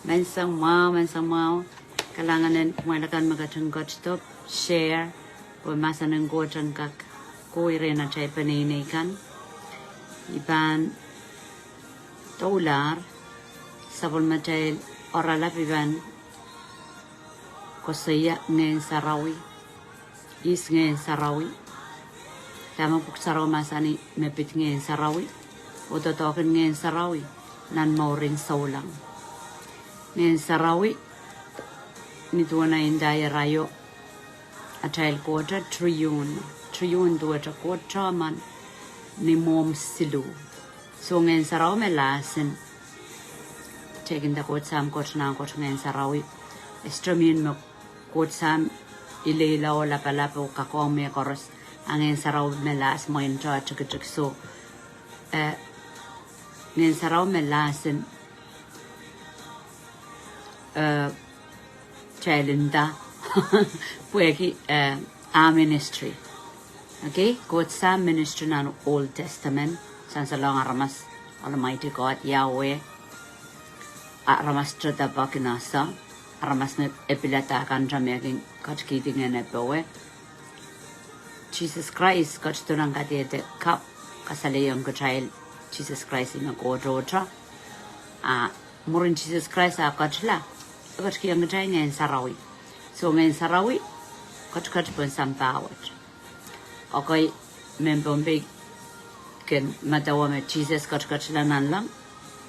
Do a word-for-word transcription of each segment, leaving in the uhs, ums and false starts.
Menseng mwahu, menseng mwahu. Kalahngan en mweilakan me ketin ketido, share, pwe mahsen en Koht en kak kohwei rehn atail peneinei kan. I pahn doulahr, sapwellimatail oaralap I pahn koasoia Ngehn Sarawi. Ihs Ngehn Sarawi? Dahme Pwuhk Sarawi mahsanih me pid Ngehn Sarawi, oh doadoahk en Ngehn Sarawi nan mouren souleng. Ngehn Sarawi, ni duwen ei ndahier aio, atail kohte triune. Triune duwehte Koht Tohman, ni mwohmw siluh. So Ngehn Sarawi me lahsen, tekinda Koht Sahm, Koht Nah, Koht Ngehn Sarawi. Estre mihn me Koht Sahm ileile oh lapalap oh kakohng mehkoaros, a Ngehn Sarawi me lahs mwein tohn tikitik. So, eh, Ngehn Sarawi me lahsen, eh, tail nda, pwehki, eh, ah ministry. Okay, Koht Sahm ministry nan Old Testament, sansalohng aramas, Almighty God, Yahweh, aramas te doadoahk en ese, aramas me e pilada kan te me kin ketikihdi ngehn powe. Sises Krais ketido nan kadehde kapw, kasalehiong kitail Sises Krais me Koht ohte. A mwurin Sises Krais ah ketila, e ketikihong kitail Ngehn Sarawi. So Ngehn Sarawi ketiket pohn sampah wet. Okay, mehn Pohnpei kin medewe me Sises ketiketla nanleng,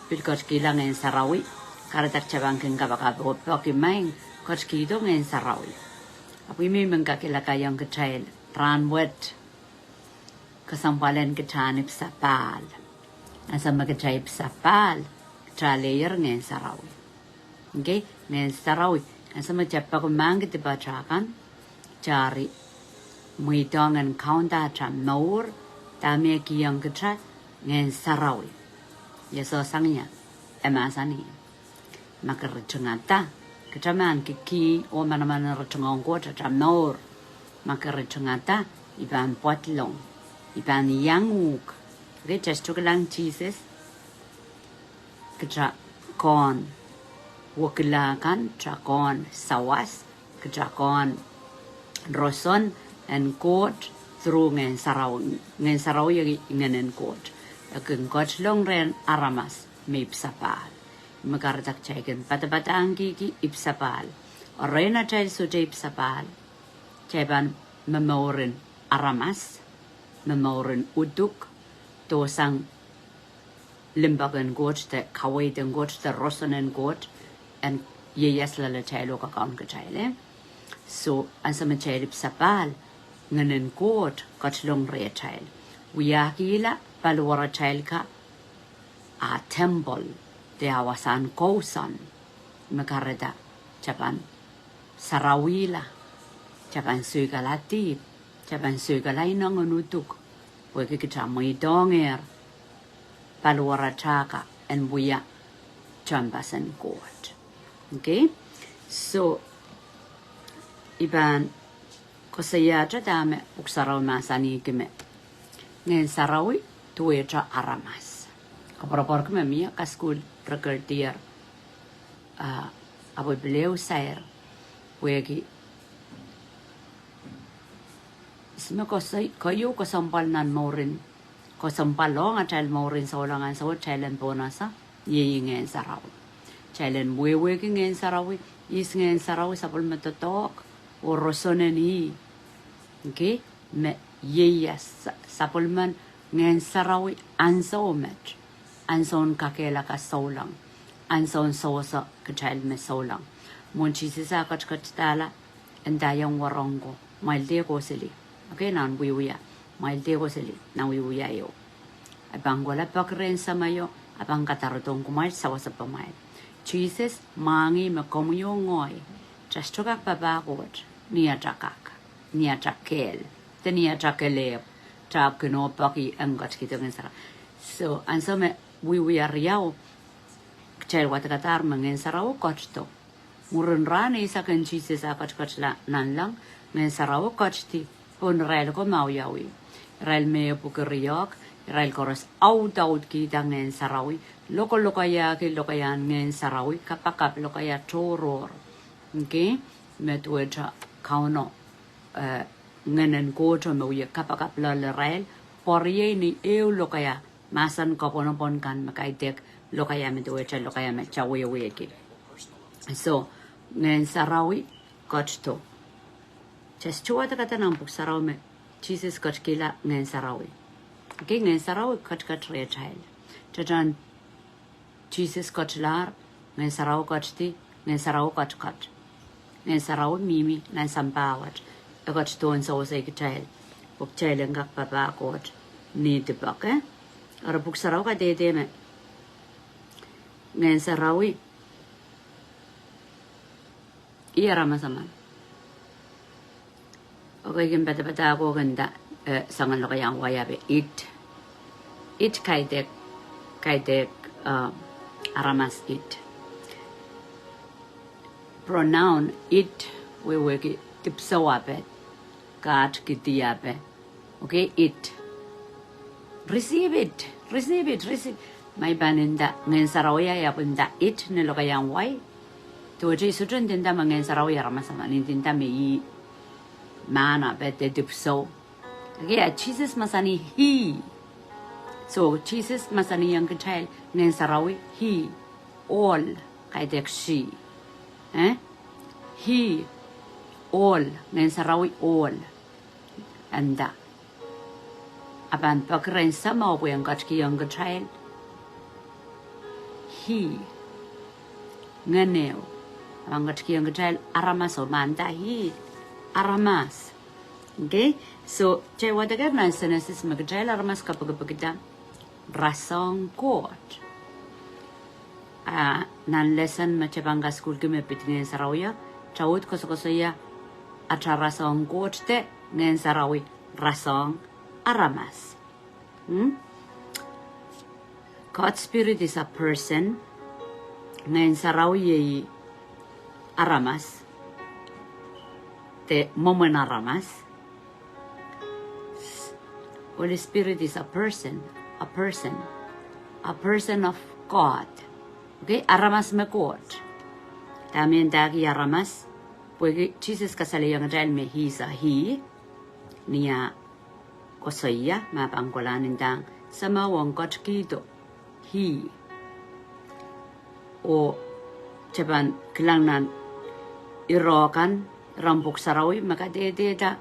pil ketikihla Ngehn Sarawi. Kahrehda kitail pahn kin kapakap oh poaki maing ketikihdo Ngehn Sarawi. Ahpw I men men kak ilakaiong kitail rahnwet kesempwal en kitail ipwsapahl. Ansou me kitail ipwsapahl, kitail lehier Ngehn Sarawi. Okay, Ngehn Sarawi. Ansou me kitail peki mahkki dipat akan, kitail eri mweidohng en kaunda atail mour, dahme kihong kitail Ngehn Sarawi. Ia soh sang ia, e mahsanih, ma ke ritingada, kitail men kihkihong oh manaman en ritingohng Koht atail mour. Ma ke ritingada, I pahn pwadlong, I pahn iang uhk. Okay, kitail sohte kilang Sises, kitail kohn wekila kan, kitail kohn sawas, kitail kohn roson en Koht through Ngehn Sarawi. Ngehn Sarawi ih Ngehn en Koht. E kin ketilong rehn aramas me ipwsapahl. Me kahrehda kitail kin padapadahngkihki ipwsapahl. Erein atail sohte ipwsapahl, kitail pahn momouren aramas, momouren uduk, dohsang limpoak en Koht de kaweid en Koht de roson en Koht en ieias loalatail oh kakaun kitail, eh? So ansou me kitail ipwsapahl, Ngehn en Koht ketilong rehtail. Wiahkihla paliwaratail ka, ah temple, de ah wasahn kousoan. Me kahrehda kitail pahn sarawihla, kitail pahn soikala dihp, kitail pahn soikala ineng en uduk, pwehki kitail mweidohngehr paliwaratail ka en wia tehnpas en Koht. Okay? So I pahn koasoiahte dahme Pwuhk Sarawi mahsanihki me Ngehn Sarawi duwehte aramas. Koapworopworki me mie kasukuhl recordier, ah, ahpw I pil ehu sair, pwehki ihs me koasoi, keieu kesempwal nan mouren, kesempwal ong atail mouren souleng ansou kitail en pohnese, iei Ngehn Sarawi. Kitail en wehwehki Ngehn Sarawi, ihs Ngehn Sarawi? Sapwellime doadoahk oh roson en ih. Okay? Me ieias, sa-, sapwellimen Ngehn Sarawi ansou met, ansoun kakehlaka souleng, ansoun sewese kitail me souleng. Mwohn Sises ah ketiketdahla, e ndaiong wahnpoaron ko, mwail dehr kohseli. Okay, nan wiewia, mwail dehr kohseli, nan wiewia ieu. E pahn kohla peki rehn Sahmo, e pahn kadarodohng kumwail, sewese pamwail. Sises mwahngih me komwi oh ngehi, kitail sohte kak papah Koht ni atail kak, ni atail kehl, de ni atail kelehpw, kitail kin oh peki en ketikihdo Ngehn Sarawi. So ansou me wiewia riau, kitail wadekadahr me Ngehn Sarawi ketido. Mwurin rahn eisek en Sises ah ketiketla nanleng, Ngehn Sarawi ketidi pohn irail ko me wiawi. Irail me e pwukiriong, Irail koaros audaudkihda Ngehn Sarawi, lokolokaiahki lokaiahn Ngehn Sarawi, kapakap lokaia tohrohr. Okay? Me duwehte Kauno, eh, Ngehn en Koht me wie kapakap loale irail, pwe riei ni ehu lokaia, mahsen kapwunopwun kan me kaidehk lokaia me duwehte lokaia me kitail wehwehki. So, Ngehn Sarawi ketido. Just tohto katanan Pwuhk Sarawi me Sises ketikihla Ngehn Sarawi. Okay, Ngehn Sarawi ketiket rehtail. Tetan Sises ketilahr, Ngehn Sarawi ketidi, Ngehn Sarawi ketiket. Ngehn Sarawi mihmi nan sampah wet. E ketidohn sewese kitail. Pwe kitail en kak papah Koht ni dipak, eh? Eri Pwuhk Sarawi kadehde me Ngehn Sarawi ih aramas emen. Okay, kin padapadahko kin nda, eh, soangen lokaiahn wai ape it. It kaidehk, kaidehk, eh, aramas it. Pronoun it, wehwehki dipwisou ape, kahrehda ape. Okay, it. Receive it. Receive it. Receive. Ma I pahn nda Ngehn Sarawi, I pahn nda it ni lokaiahn wai. Duwehte I sohte nda me Ngehn Sarawi aramas emen, I nda me ih mahn ape de dipwisou. Okay, a Sises mahsanih he. So, Sises mahsanihong kitail Ngehn Sarawi he. Ohl, kaidehk she. Eh? He. Ohl, Ngehn Sarawi ohl. Nda. A pahn peki rehn Sahmo pwe en ketikihong kitail he. Ngehn ehu. A pahn ketikihong kitail aramas oh ma nda he. Aramas. Okay? So, kitail wadekehr nan Senesis me kitail aramas kapikipikda rasehng Koht. A, nan lesen me kitail pahn kasukuhlki me pid Ngehn Sarawi, kitail uhd koasokoasoia atail rasehng Koht de Ngehn Sarawi rasehng aramas. Hmm? God's Spirit is a person. Ngehn Sarawi iei aramas. De mwomwen aramas. Holy Spirit is a person, a person, a person of God. Okay, aramas me Koht. Dahme ndahki aramas, pwehki Sises kasalehiong kitail me he is a he, ni ah koasoia, ma pahn kolahng ndahng, Sahmo en ketikihdo he. Oh kitail pahn kilang nan ire kan, iren Pwuhk Sarawi, me kadehdehda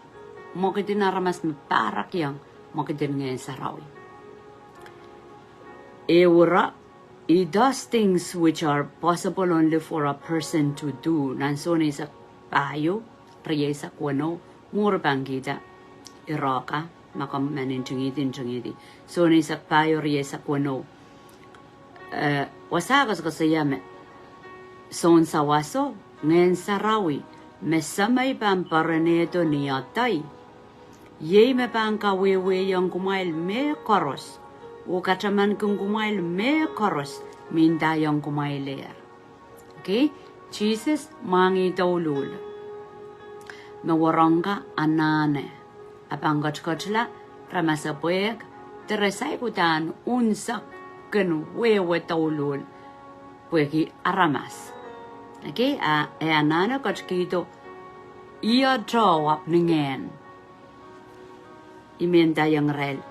mwekid en aramas me pahrekiong mwekid en Ngehn Sarawi. Ehu ire, he does things which are possible only for a person to do. Nan Sohn eisek pahieu, rieisek weneu, mwuhr pahn kihda ire kan, ma komw men ntingihdi, ntingihdi. Sohn eisek pahieu, rieisek weneu. Eh, wasa koasokoasoia me Sohn sawaso, Ngehn Sarawi, me Semei pahn poaronehdo ni atail, iei me pahn kawehwehiong kumwail mehkoaros, oh katamankin kumwail mehkoaros, me ndaiong kumwailehr. Okay, Sises mwahngih douluhl. Me warohng ka anahne. A pahn ketiketla, re masepwehk, de re saik uhdahn unsek kin wehwe douluhl, pwehki aramas. Okay, a, e anahne ketikihdo, ih atoh ahpw ni ngehn. I men ndaiong irail,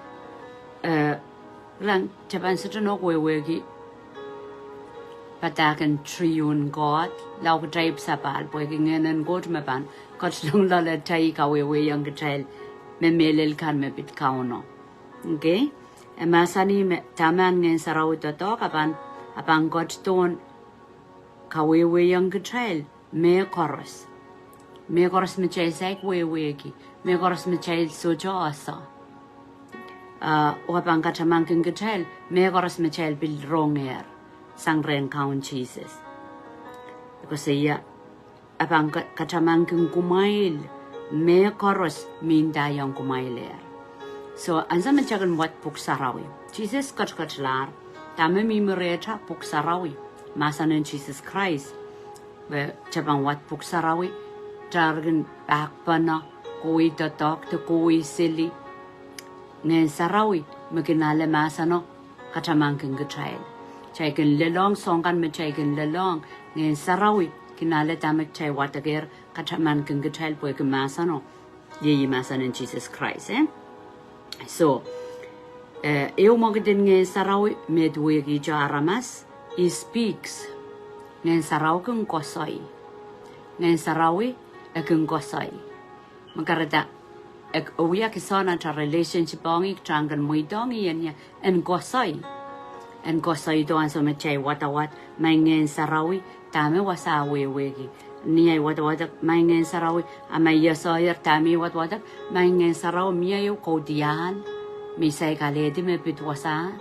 eh, lang, kitail pahn sohte nohk wehwehki padahk en triune God, lao kitail ipwsapahl, pwehki Ngehn en Koht me pahn ketilong loale atail kawehwehiong kitail me mehlel kan me pid Kauno. Okay? E mahsanih me dahme Ngehn Sarawi doadoahk, a pahn, a pahn ketidohn kawehwehiong kitail mehkoaros. Mehkoaros me kitail saik wehwehki, mehkoaros me kitail sohte ese. Ah, oh a pahn katamankin kitail mehkoaros me kitail pil rongehr sang rehn Kaun Sises. Koasoia, a pahn ka-, katamankin kumwail mehkoaros me ndaiong kumwailehr. So, ansou me kitail kin wad Pwuhk Sarawi, Sises ketiketlahr, dahme mihmi rehtail? Pwuhk Sarawi, mahsen en Sises Krais. Pwe kitail pahn wad Pwuhk Sarawi, kitail kin pahkpene, kohwei doadoahk de kohwei seli Ngehn Sarawi, me kin ale mahseno katamankin kitail. Kitail kin lelohng soahng kan me kitail kin lelohng, Ngehn Sarawi kin ale dahme kitail wadekehr katamankin kitail pwehki mahseno. Iei mahsen en Sises Krais, eh? So, eh, ehu mwekid en Ngehn Sarawi me duwehkihte aramas, he speaks. Ngehn Sarawi kin koasoi. Ngehn Sarawi e kin koasoi. Me kahrehda e wia kisehn atail relationship ong ih, kitail kin mweidohng ih en, en koasoi. En koasoi doh ansou me kitail wadawad, Maing Ngehn Sarawi, dahme wasa wehwehki? Ni ahi wadawad, Maing Ngehn Sarawi, a ma I koasoier, dahme I wadawad? Maing Ngehn Sarawi, mie ehu kaudiahl me I saik alehdi me pid wasa?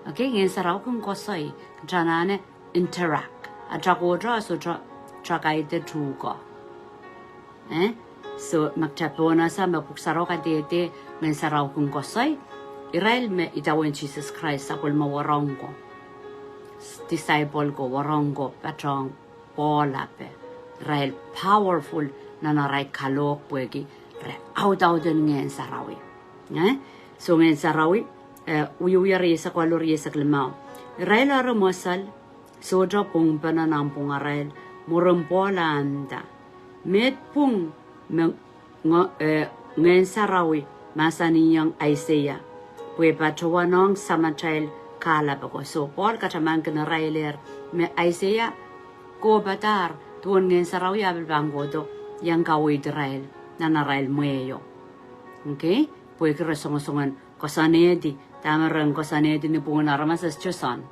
Okay, Ngehn Sarawi kin koasoi, kitail anahne interact. Atail kohdo, sohte, kitail kaidehn tuhke. Eh? So, ma kitail pohnese me Pwuhk Sarawi kadehde Ngehn Sarawi kin koasoi, irail me idawehn Sises Krais, sapwellime wahnpoaron ko, disciple ko, wahnpoaron ko, patohng Pohl ape. Irail powerful nan arail kalohk pwehki re audauden Ngehn Sarawi. Eh? So Ngehn Sarawi, eh, Wiewia rieisek waluh rieisek limau. Irail eri mwesel, sohte pwungpene nanpwungarail, mwurin Pohl a nda: Met pwung me Ngo-, eh, Ngehn Sarawi mahsanihong Aiseia, pwe patohwanohng samatail kahlap ako. So, Pohl katamankin irailehr me Aiseia kohpadahr duwen Ngehn Sarawi a pil pahn kohdo iang kaweid irail nan arail mwehio. Okay? Pwehki re songosongen koasoanehdi, dahme ren koasoanehdi ni pwungen aramas e sohte sohn.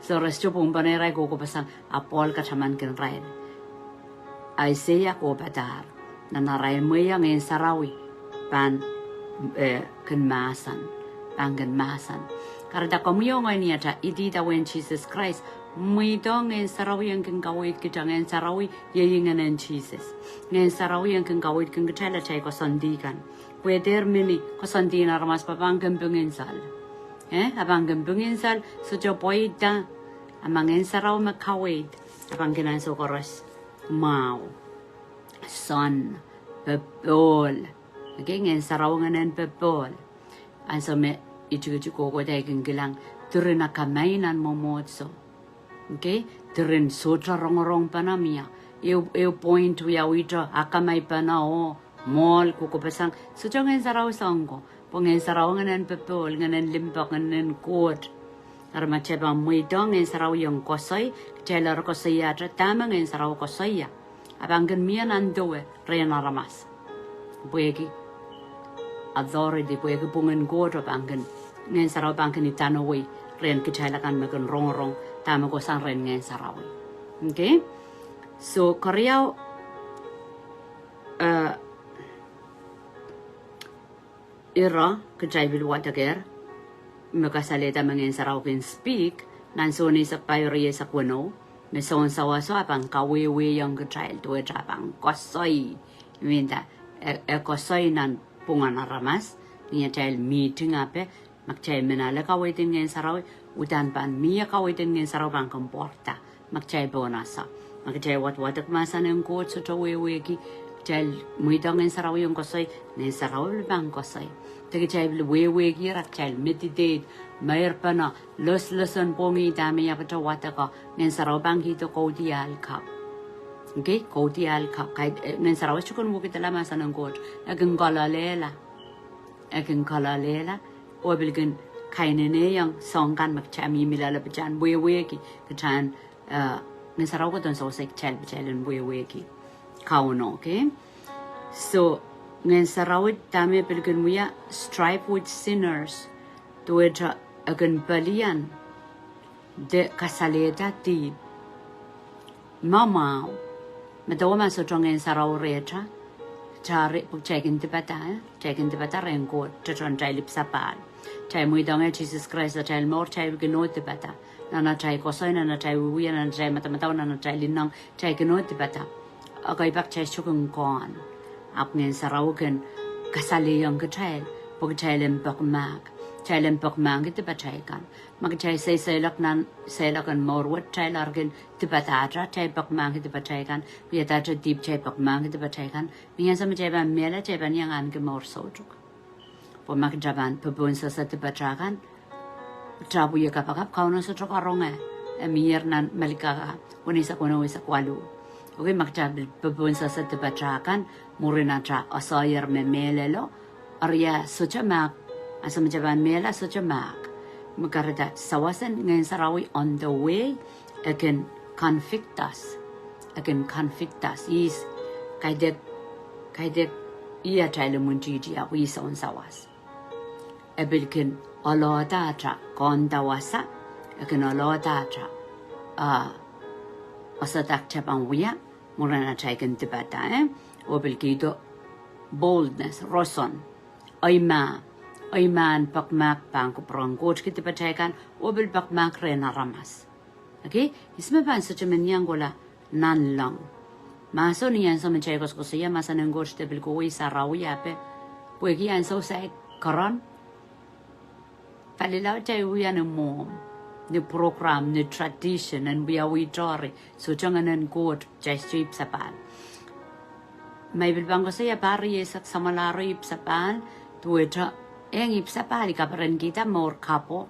So re sohte pwungpene irail kohkohpeseng, a Pohl katamankin irail. Aiseia kohpadahr. Nan arail mwehio Ngehn Sarawi pahn, eh, kin mahsen. Pahn kin mahsen. Kahrehda komwi oh ngehi ni atail idawehn Sises Krais, mweidohng Ngehn Sarawi en kin kaweid kitail. Ngehn Sarawi iei Ngehn en Sises. Ngehn Sarawi en kin kaweid kin kitail atail koasoandi kan. Pwe dehr mihmi koasoandi en aramas pahn kin pwungpene. Eh, a pahn kin pwungpene, sohte pweida, a ma Ngehn Sarawi me kaweid, a pahn kin ansou koaros mwahu. Sohn, popohl. Okay, Ngehn Sarawi Ngehn en popohl. Ansou me I tikitik kohkohdo I kin kilang, diren akamai nan mwomwohdiso. Okay, diren sohte rongorong pahn mie. Ehu, ehu point wia wihte akamai pahn oh mwohl kohkohpeseng, sohte Ngehn Sarawi soang ko. Pwe Ngehn Sarawi Ngehn en popohl, Ngehn en limpoak, Ngehn en Koht. Eri ma kitail pahn mweidohng Ngehn Sarawi en koasoi, kitail eri koasoiahte dahme Ngehn Sarawi koasoia. A pahn kin mie nan dewe rehn aramas. Pwehki authority, pwehki pwungen Koht, a pahn kin, Ngehn Sarawi pahn kin idanawei rehn kitail akan me kin rongorong dahme kohsang rehn Ngehn Sarawi. Okay? So, keriau, eh, ire kitail pil wadekehr me kasalehda me Ngehn Sarawi kin speak, nan Sohn eisek pahieu rieisek weneu, me Sohn sawaso a pahn kawehwehiong kitail, duwehte a pahn koasoi. I mean, e, e koasoi nan pwungen aramas, ni atail meeting ape, ma kitail men ale kaweid en Ngehn Sarawi, uhdahn pahn mie kaweid en Ngehn Sarawi pahn kin pwarada. Ma kitail pohnese. Ma kitail wadwadek mahsen en Koht sohte wehwehki, kitail mweidohng Ngehn Sarawi en koasoi, Ngehn Sarawi pil pahn koasoi. De kitail pil wehwehki, a kitail meditate, meirpene, loslosonpwongih dahme I ahpwete wadeko, Ngehn Sarawi pahn kihdo kaudiahl kapw. Okay, kaudiahl kapw. Kaid, eh, Ngehn Sarawi sohte kin wekidala mahsen en Koht. E kin kololehla. E kin kololehla. Oh e pil kin kaineneiong soang kan me kitail mihmi loale pahn wehwehki, kitail eh, Ngehn Sarawi kohdohn sewese kitail pahn kitail en wehwehki Kauno, okay? So, Ngehn Sarawi dahme pil kin wia, strive with sinners. Duwehte e kin pelian de kasalehda dihp me mwahu. Medewe ma sohte Ngehn Sarawi rehtail, tare, pwe kitail kin dipada, eh? Kitail kin dipada rehn Koht, tohtohn atail ipwsapahl. Kitail mweidohng Sises Krais atail mour, kitail kin oh dipada. Nan atail koasoi, nan atail wiewia, nan atail madamadau, nan atail ineng, kitail kin oh dipada. Ekei pak kitail sohte kin kohn. Ahpw Ngehn Sarawi kin kasalehiong kitail, pwe kitail en pekimahk. Kitail en pekimahkki dipatail kan. Ma kitail seiseilok nan seiloak en mour wet, kitail eri kin dipadahte, kitail pekimahkki dipatail kan. Wiadahte dihp, kitail pekimahkki dipatail kan. Ni ansou me kitail pahn mehla, kitail pahn iang ahneki mour soutuk. Pwe ma kitail pahn popohn sehse dipatail kan, kitail pwe ie kapakap Kauno sohte karonge. E mier nan Melkahka weneu eisek weneu, eisek waluh. Okay, ma kitail popohn sehse dipatail kan, mwurin atail asoier me mehlelo, eri e sohte mahk, ansou me kitail pahn mehla sohte mahk. Me kahrehda sawas en Ngehn Sarawi on the way, e kin convict us. E kin convict us. Ihs, kaidehk, kaidehk, ih atail imwintihti ahpw ih soun sawas. E pil kin oalohda atail kaunda wasa, e kin oalohda atail, ah, wasa dah kitail pahn wia, mwurin atail kin dipata, eh? Oh pil kihdo boldness, roson, eimah, eimah en pekmahk pahn kupwuren Koht ki dipatail kan, oh pil pekmahk rehn aramas. Okay? Ihs me pahn sohte men iang kohla nanleng. Mahso ni ansou me kitail koasokoasoia mahsen en Koht de pil kohwei sarawi ape, pwehki ansou saik keren, palilaud kitail wia ni mwomw, ni program, ni tradition, en wiawi tohri, sohte Ngehn en Koht, kitail sohte ipwsapahl. Ma I pil pahn koasoia pahr rieisek samwalahro ipwsapahl, duwehte, eng ipwsapahl I kaperenkihda mour kapo,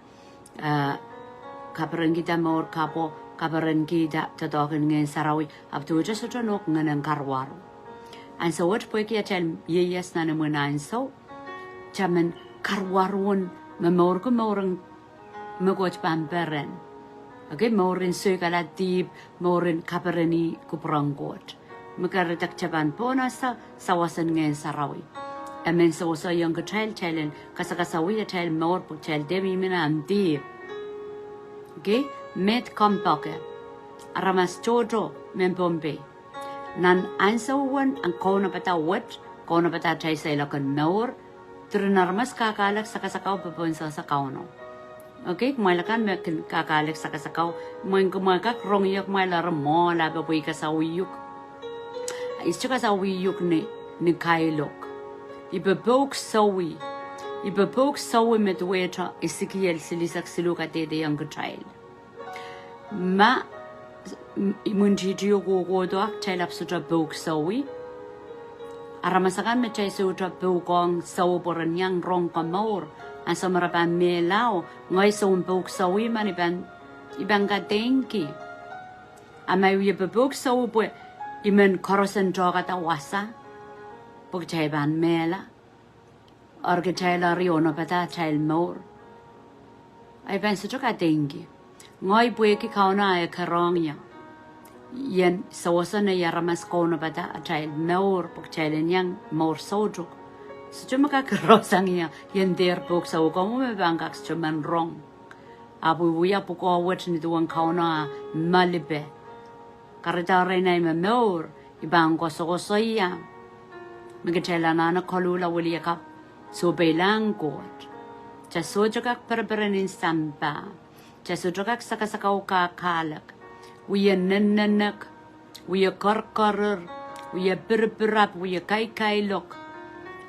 ah, kaperenkihda mour kapo, kaperenkihda doadoahk en Ngehn Sarawi, ahpw duwehte sohte nohk ngehn en karuwaru. Ansou wet pwehki atail ieias nan imwin ansou, kitail men karuwaru en momourki mour en me Koht pahn peren. Okay, mour en soikala dihp, mour en kapereni kupwuren Koht. Me kahrehda kitail pahn pohnese sawas en Ngehn Sarawi. E men seweseiong kitail, kitail en kasakasawih atail mour pwe kitail de mihmi nan dihp. Okay, met kompoake, aramas tohto mehn Pohnpei. Nan ansou wen en kaunopada wet, kaunopada atail seiloak en mour, diren aramas kakalek sakasakau popohn sehse Kauno. Okay, kumwail akan me kin kakalek sakasakau, mwein kumwail kak rong ie kumwail eri mwohl ape pwe I kasawih uhk. I sohte kasawih uhk ni, ni kailok. I popouk sowi. I popouk sowi me duwehte Esekiel silihsek siluh kadehdehiong kitail. Ma, m-, imwintihtio kohkohdo ahpw kitail ahpw sohte pouk sowi. Aramas akan me kitail sohte poukohng sowi pwe ren iang rong komour, ansou me re pahn mehlao, ngehi soun pouk sowi men I pahn, I pahn kadeingki. A ma I wie popouk sowi pwe I men koaros en tohkada wasa, pwe kitail pahn mehla, eri kitail eri onopada atail mour, I pahn sohte kadeingki. Ngehi pwehki Kauno ah e kerohng ie, I en sewese nei aramas kaunopada atail mour pwe kitail en iang mour soutuk. Sohte me kak kerosang ie, I en dehr pouk sowi. Komwi me pahn kak sohte men rong. Ahpw I wia pwukoa wet ni duwen Kauno ah malipe. Kahrehda erein ei me mour, I pahn koasokoasoia me kitail anahne koluhla wiliakapw, sohpeilahng Koht. Kitail sohte kak pereperen en sampah. Kitail sohte kak sakasakau kakalek, wie nennenek, wie kerkerir, wie pirpirap, wie kaikailok.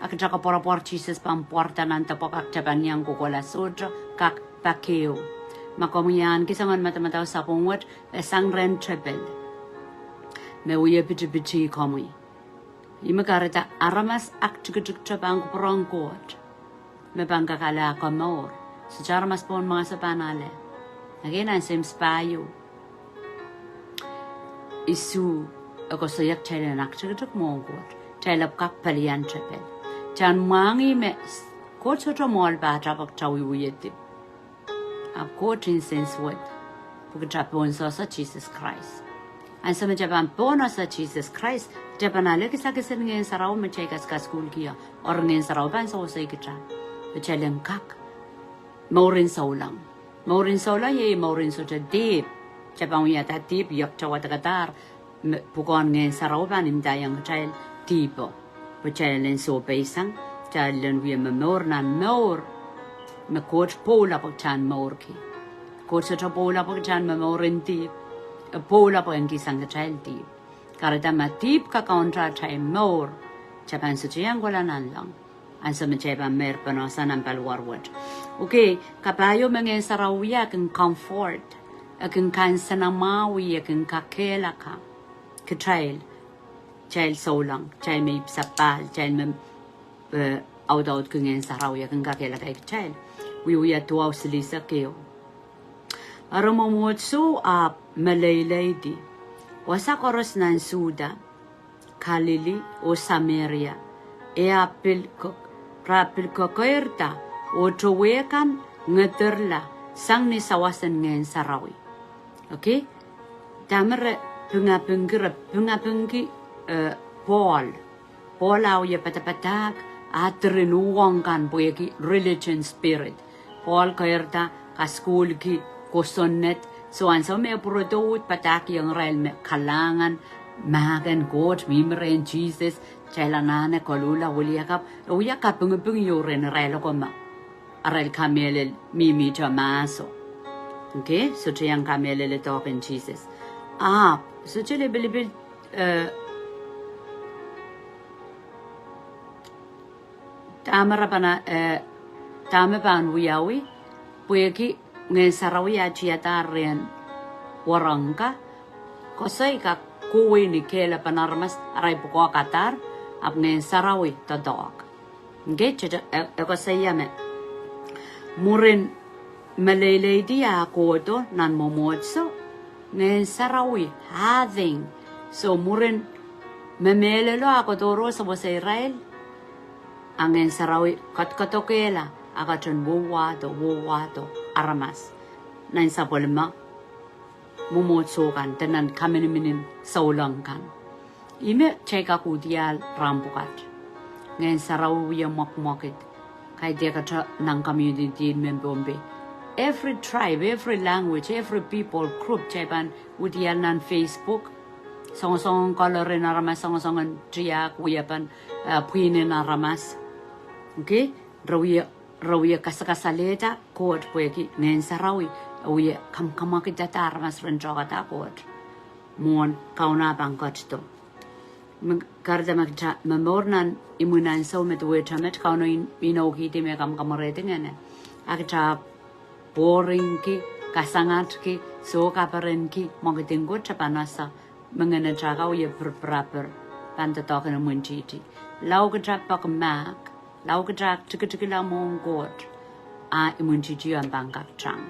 A kitail koapworopwor Sises pahn pwarada nan depwek, a kitail pahn iang kohkohla, sohte kak pak ehu. Ma komwi ahneki soangen madamadau sapwung wet, e sang rehn tepel me wie pitipiti komwi. Ih me kahrehda aramas aktikitik te pahn kupwuren Koht me pahn kak ale ah komour. Sohte aramas pohn mahso pahn ale. Again, ansou me I sohte pahieu, issue e koasoia kitail en aktikitik mwohn Koht, kitail ahpw kak pelian tepel. Kitail en mwahngih me Koht sohte mwohl pahtou pwe kitail wiewia dihp. Ahpw Koht insensuwed pwe kitail pohn sehse Sises Krais. Ansou me kitail pahn pohn sehse Sises Krais, kitail pahn ale kisakis en Ngehn Sarawi me kitail kaskasukuhlki ie, eri Ngehn Sarawi pahn sewesei kitail, kitail en kak mour en souleng. Mour en souleng iei mour en sohte dihp. Kitail pahn wiahda dihp, iokta wadekadahr, me pwukoahn Ngehn Sarawi pahn ndaiong kitail dihpo, pwe kitail en sohpeisang, kitail en wia momour nan mour me Koht pwoula pwe kitail en mourki. Koht sohte pwoula pwe kitail en momour en dihp. E pwoula pwe en kihsang kitail dihp. Kahrehda ma dihp kakaunda atail mour, kitail pahn sohte iang kohla nanleng. Ansou me kitail pahn meir ponohsa nan paliwar wet. Okay, kapahieu me Ngehn Sarawi wia, e kin comfort, e kin kansenamwahu, e kin kakehlaka kitail, kitail souleng, kitail me ipwsapahl, kitail me, eh, audaudki Ngehn Sarawi, e kin kakehlaka kitail. Wiewia duwau silihsek ehu. Eri mwomwohdiso ahpw meleileidi. Wasa koaros nan Suda, Kalili, oh Sameria, e ahpw pil ke-, re ahpw pil kekeirda, oh towe kan ngedirla sang ni sawas en Ngehn Sarawi. Okay? Dahme re pingapingki, re pingapingki, eh, Pohl. Pohl a wie padapadahk, a diren uhwong kan pwehki religion spirit. Pohl keirda, kasukuhlki, kosonned. So ansou me pwurodo uhd padahkihong irail me kalahngan, mahk en Koht mihmi rehn Sises, kitail anahne koluhla wiliakapw, e wia kapingiping ieu rehn irail oko me arail kamehlel mihmihte mahso. Okay, sohte iang kamehlele doadoahk en Sises. Ahpw, sohte lipilipil, eh, dahme re pahn, eh, dahme pahn wiawi, pwehki Ngehn Sarawi a tiada rehn warengka, koasoi kak kohwei ni kehlapen aramas, arail pwukoa kadahr, ahpw Ngehn Sarawi doadoahk. Okay, tete, e, e koasoia me mwurin meleileidi a kohdo nan mwomwohdiso, Ngehn Sarawi, adding. So mwurin me mehlelo a kohdo reh sewese irail, a Ngehn Sarawi kadkadokehla, a ketin wauwahdo, wauwahdo aramas nan sapwellime mwomwohdiso kan, de nan kaminiminin souleng kan. Ihme kitail kak udiahl rahn pwukat. Ngehn Sarawi wie mwekmwekid. Kaidehkte nan community en Pohnpei. Every tribe, every language, every people group, kitail pahn udiahl nan Facebook. Songosong en colour en aramas, songosong en tiahk, wiepen, eh, pwihn en aramas. Okay? Re wie, re wie kasakasalehda Koht pwehki Ngehn Sarawi, e wie kamwakamwakidada aramas ren tohkada Koht. Mwohn Kauno a pahn ketido. Me kahrehda me kitail momour nan imwin ansou me duwehte met Kauno in-, inoukihdi me kamwakamwarehdi ngehne. A kitail boringki, kasangatki, soh kaperenki, mwekid en Koht tapanasa, me ngehn atail ka wie pirpirapir, pahn doadoahk en imwintihti. Lao kitail peki mahk, lao kitail tikitikila mwohn Koht, a imwintihtio ahpw pahn kak tang.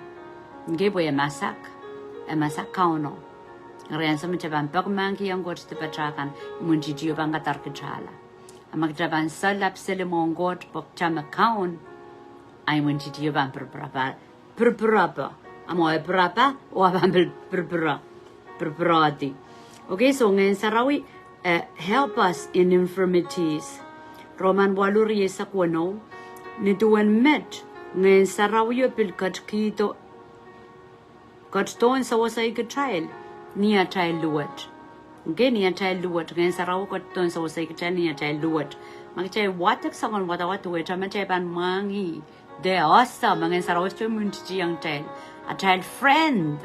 Okay, pwe e masak, e masak Kauno. Eri ansou me kitail pahn peki mahkihong Koht dipatail kan, imwintihtio pahn kadarodohkitala. A ma kitail pahn solahr seli mwohn Koht pwe kitail me kaun, a imwintihtio pahn pirpirapa, pirpirapa. A mwo e pirapa, oh a pahn pil pirpira, pirpirodi. Okay, so Ngehn Sarawi, eh, help us in infirmities. Roman waluh rieisek weneu, ni duwen met, Ngehn Sarawio pil ketikihdo, ketidohn sewesei kitail ni atail luwet. Okay, ni atail luwet. Ngehn Sarawi ketidohn sewesei kitail ni atail luwet. Ma kitail wadek soangen wadawad duwehte met, kitail pahn mwahngih. De ese me Ngehn Sarawi sohte imwintihtiong kitail. Atail friend.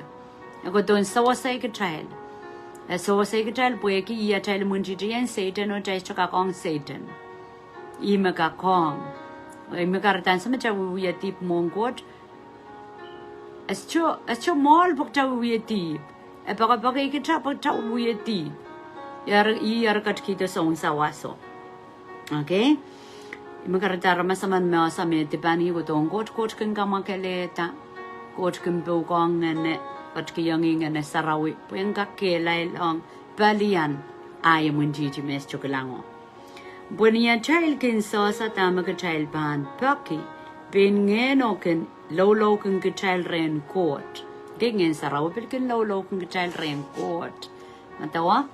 E ketidohn sewesei kitail. E sewesei kitail pwehki ih atail imwintihti en Sehdan oh kitail sohte kak ong Sehdan. Ih me kak ong. Ih me kahrehda ansou me kitail wiewia dihp mwohn Koht, e sohte, e sohte mwohl pwe kitail wiewia dihp. E poakepoake kitail pwe kitail wiewia dihp. Eri, ih eri ketikihdo soun sawaso. Okay? Ih me kahrehda aramas emen me ese me dipan ih kohdohng Koht, Koht kin kamwakelehda. Koht kin pwukoahng ngehne, ketikihong ih Ngehn Sarawi, pwe en kak kehlail ong pelian, a imwintihti me e sohte kilango. Pwe ni atail kin sehse dahme kitail pahn peki, pein Ngehno kin loulouki kitail rehn Koht. Okay, Ngehn Sarawi pil kin loulouki kitail rehn Koht. Medewe?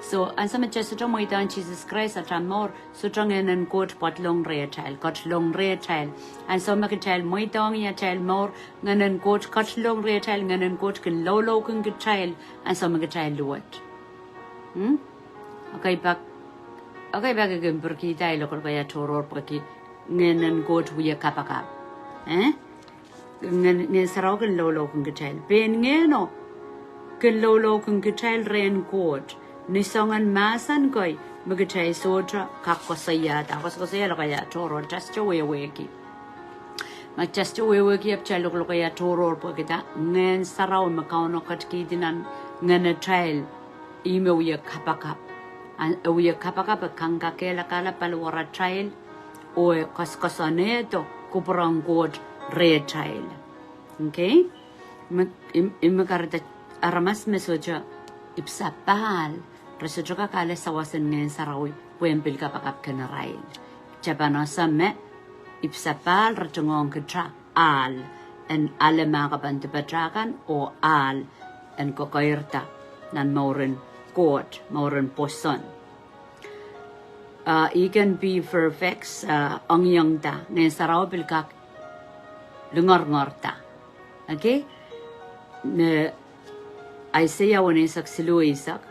So, ansou me kitail sohte mweidohng Sises Krais atail mour, sohte Ngehnen Koht pwoatlong rehtail, ketlong rehtail. Ansou me kitail mweidohng ih atail mour, Ngehnen Koht ketlong rehtail, Ngehnen Koht kin loulouki kitail, ansou me kitail luwet. Hmm? Okay, pak, okay, pak I kin pirkihda ei lokolokaia tohrohr pwehki Ngehnen Koht wie kapakap. Eh? Ngehn, Ngehn Sarawi kin loulouki kitail. Pein Ngehno kin loulouki kitail rehn Koht. Ni soangen mahsen kei me kitail sohte kak koasoiahda. Koasokoasoia lokaia tohrohr, kitail sohte wehwehki. Ma kitail sohte wehwehki, e pil kitail lokolokaia tohrohr pwehki dah, Ngehn Sarawi me Kauno ketikihdi nan ngehnatail, ih me wie kapakap. A e wie kapakap, e kangkakehlakahla paliwaratail, oh e koasoakoasoanehdo kupwuren Koht rehtail. Okay? Me, ih, ih me kahrehda aramas me sohte ipwsapahl, pahl, re sohte kak ale sawas en Ngehn Sarawi pwehn pil kapakapki irail. Kitail pahn ese me ipwsapahl re tungoang kitail ahl, en ale mahkpen dipatail kan oh ahl en kokoirda nan mouren Koht, mouren pwoson. Uh, he can be perfect, uh, ongiongda, Ngehn Sarawi pil kak lingorngorda. Okay? Ni Aiseia weneisek siluh eisek,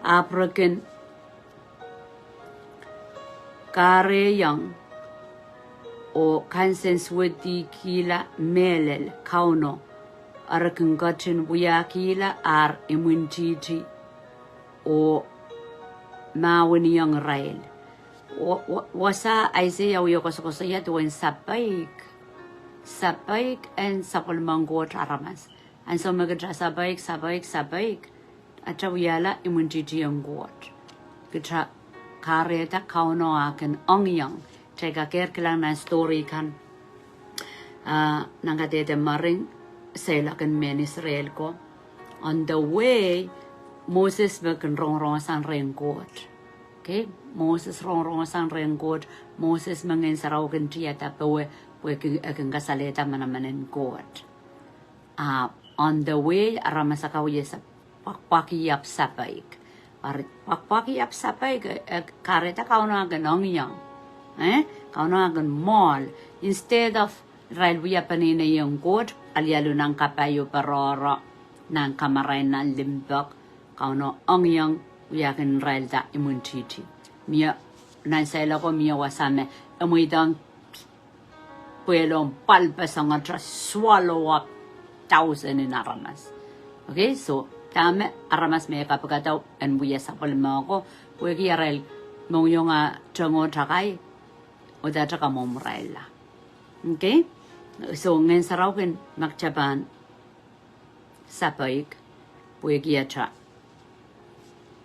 ahpw re kin kahrehiong oh kansensuwedihkihla mehlel Kauno, re kin ketin wiahkihla ar imwintihti oh mahweniong irail. Wa-, wa-, wasa Aiseia wie koasokoasoia duwen sapeik. Sapeik en sapwellimen Koht aramas. Ansou me kitail sapeik, sapeik, sapeik, atail wiahla imwintihti en Koht. Kitail kahrehda Kauno eh kin ongiong. Kitail kak kilang nan story kan, uh, nan kadehde mering, seiloak en mehn Israel ko. On the way, Moses me kin rongorong sang rehn Koht. Okay? Moses rongorong sang rehn Koht. Moses me Ngehn Sarawi kin tiada powe, pwe e kin, e kin kasalehda manaman en Koht. Ah, on the way, aramas akan wie sa-, pwakpwaki ahpw sapeik. Ari pwakpwaki ahpw sapeik, eh, eh, kahrehda Kauno eh kin ongiong. Eh? Kauno eh kin mwoahl. Instead of irail wia peneinei en Koht, alialu nan kapai oh peroro, nan kamarain nan limpoak, Kauno ongiong wiahkin irailda imwintihti. Mie, nan seiloako mie wasa me, e mweidohng pwehlo en pwalpeseng, e tra swallow up thousand en aramas. Okay, so, dahme aramas me e kapikada en wia sapwellime ko, pwehki arail mohngiong ah tongo takai, oh dahte kamwomwrailla. Okay? So, Ngehn Sarawi kin, ma kitail pahn sapeik, pwehki atail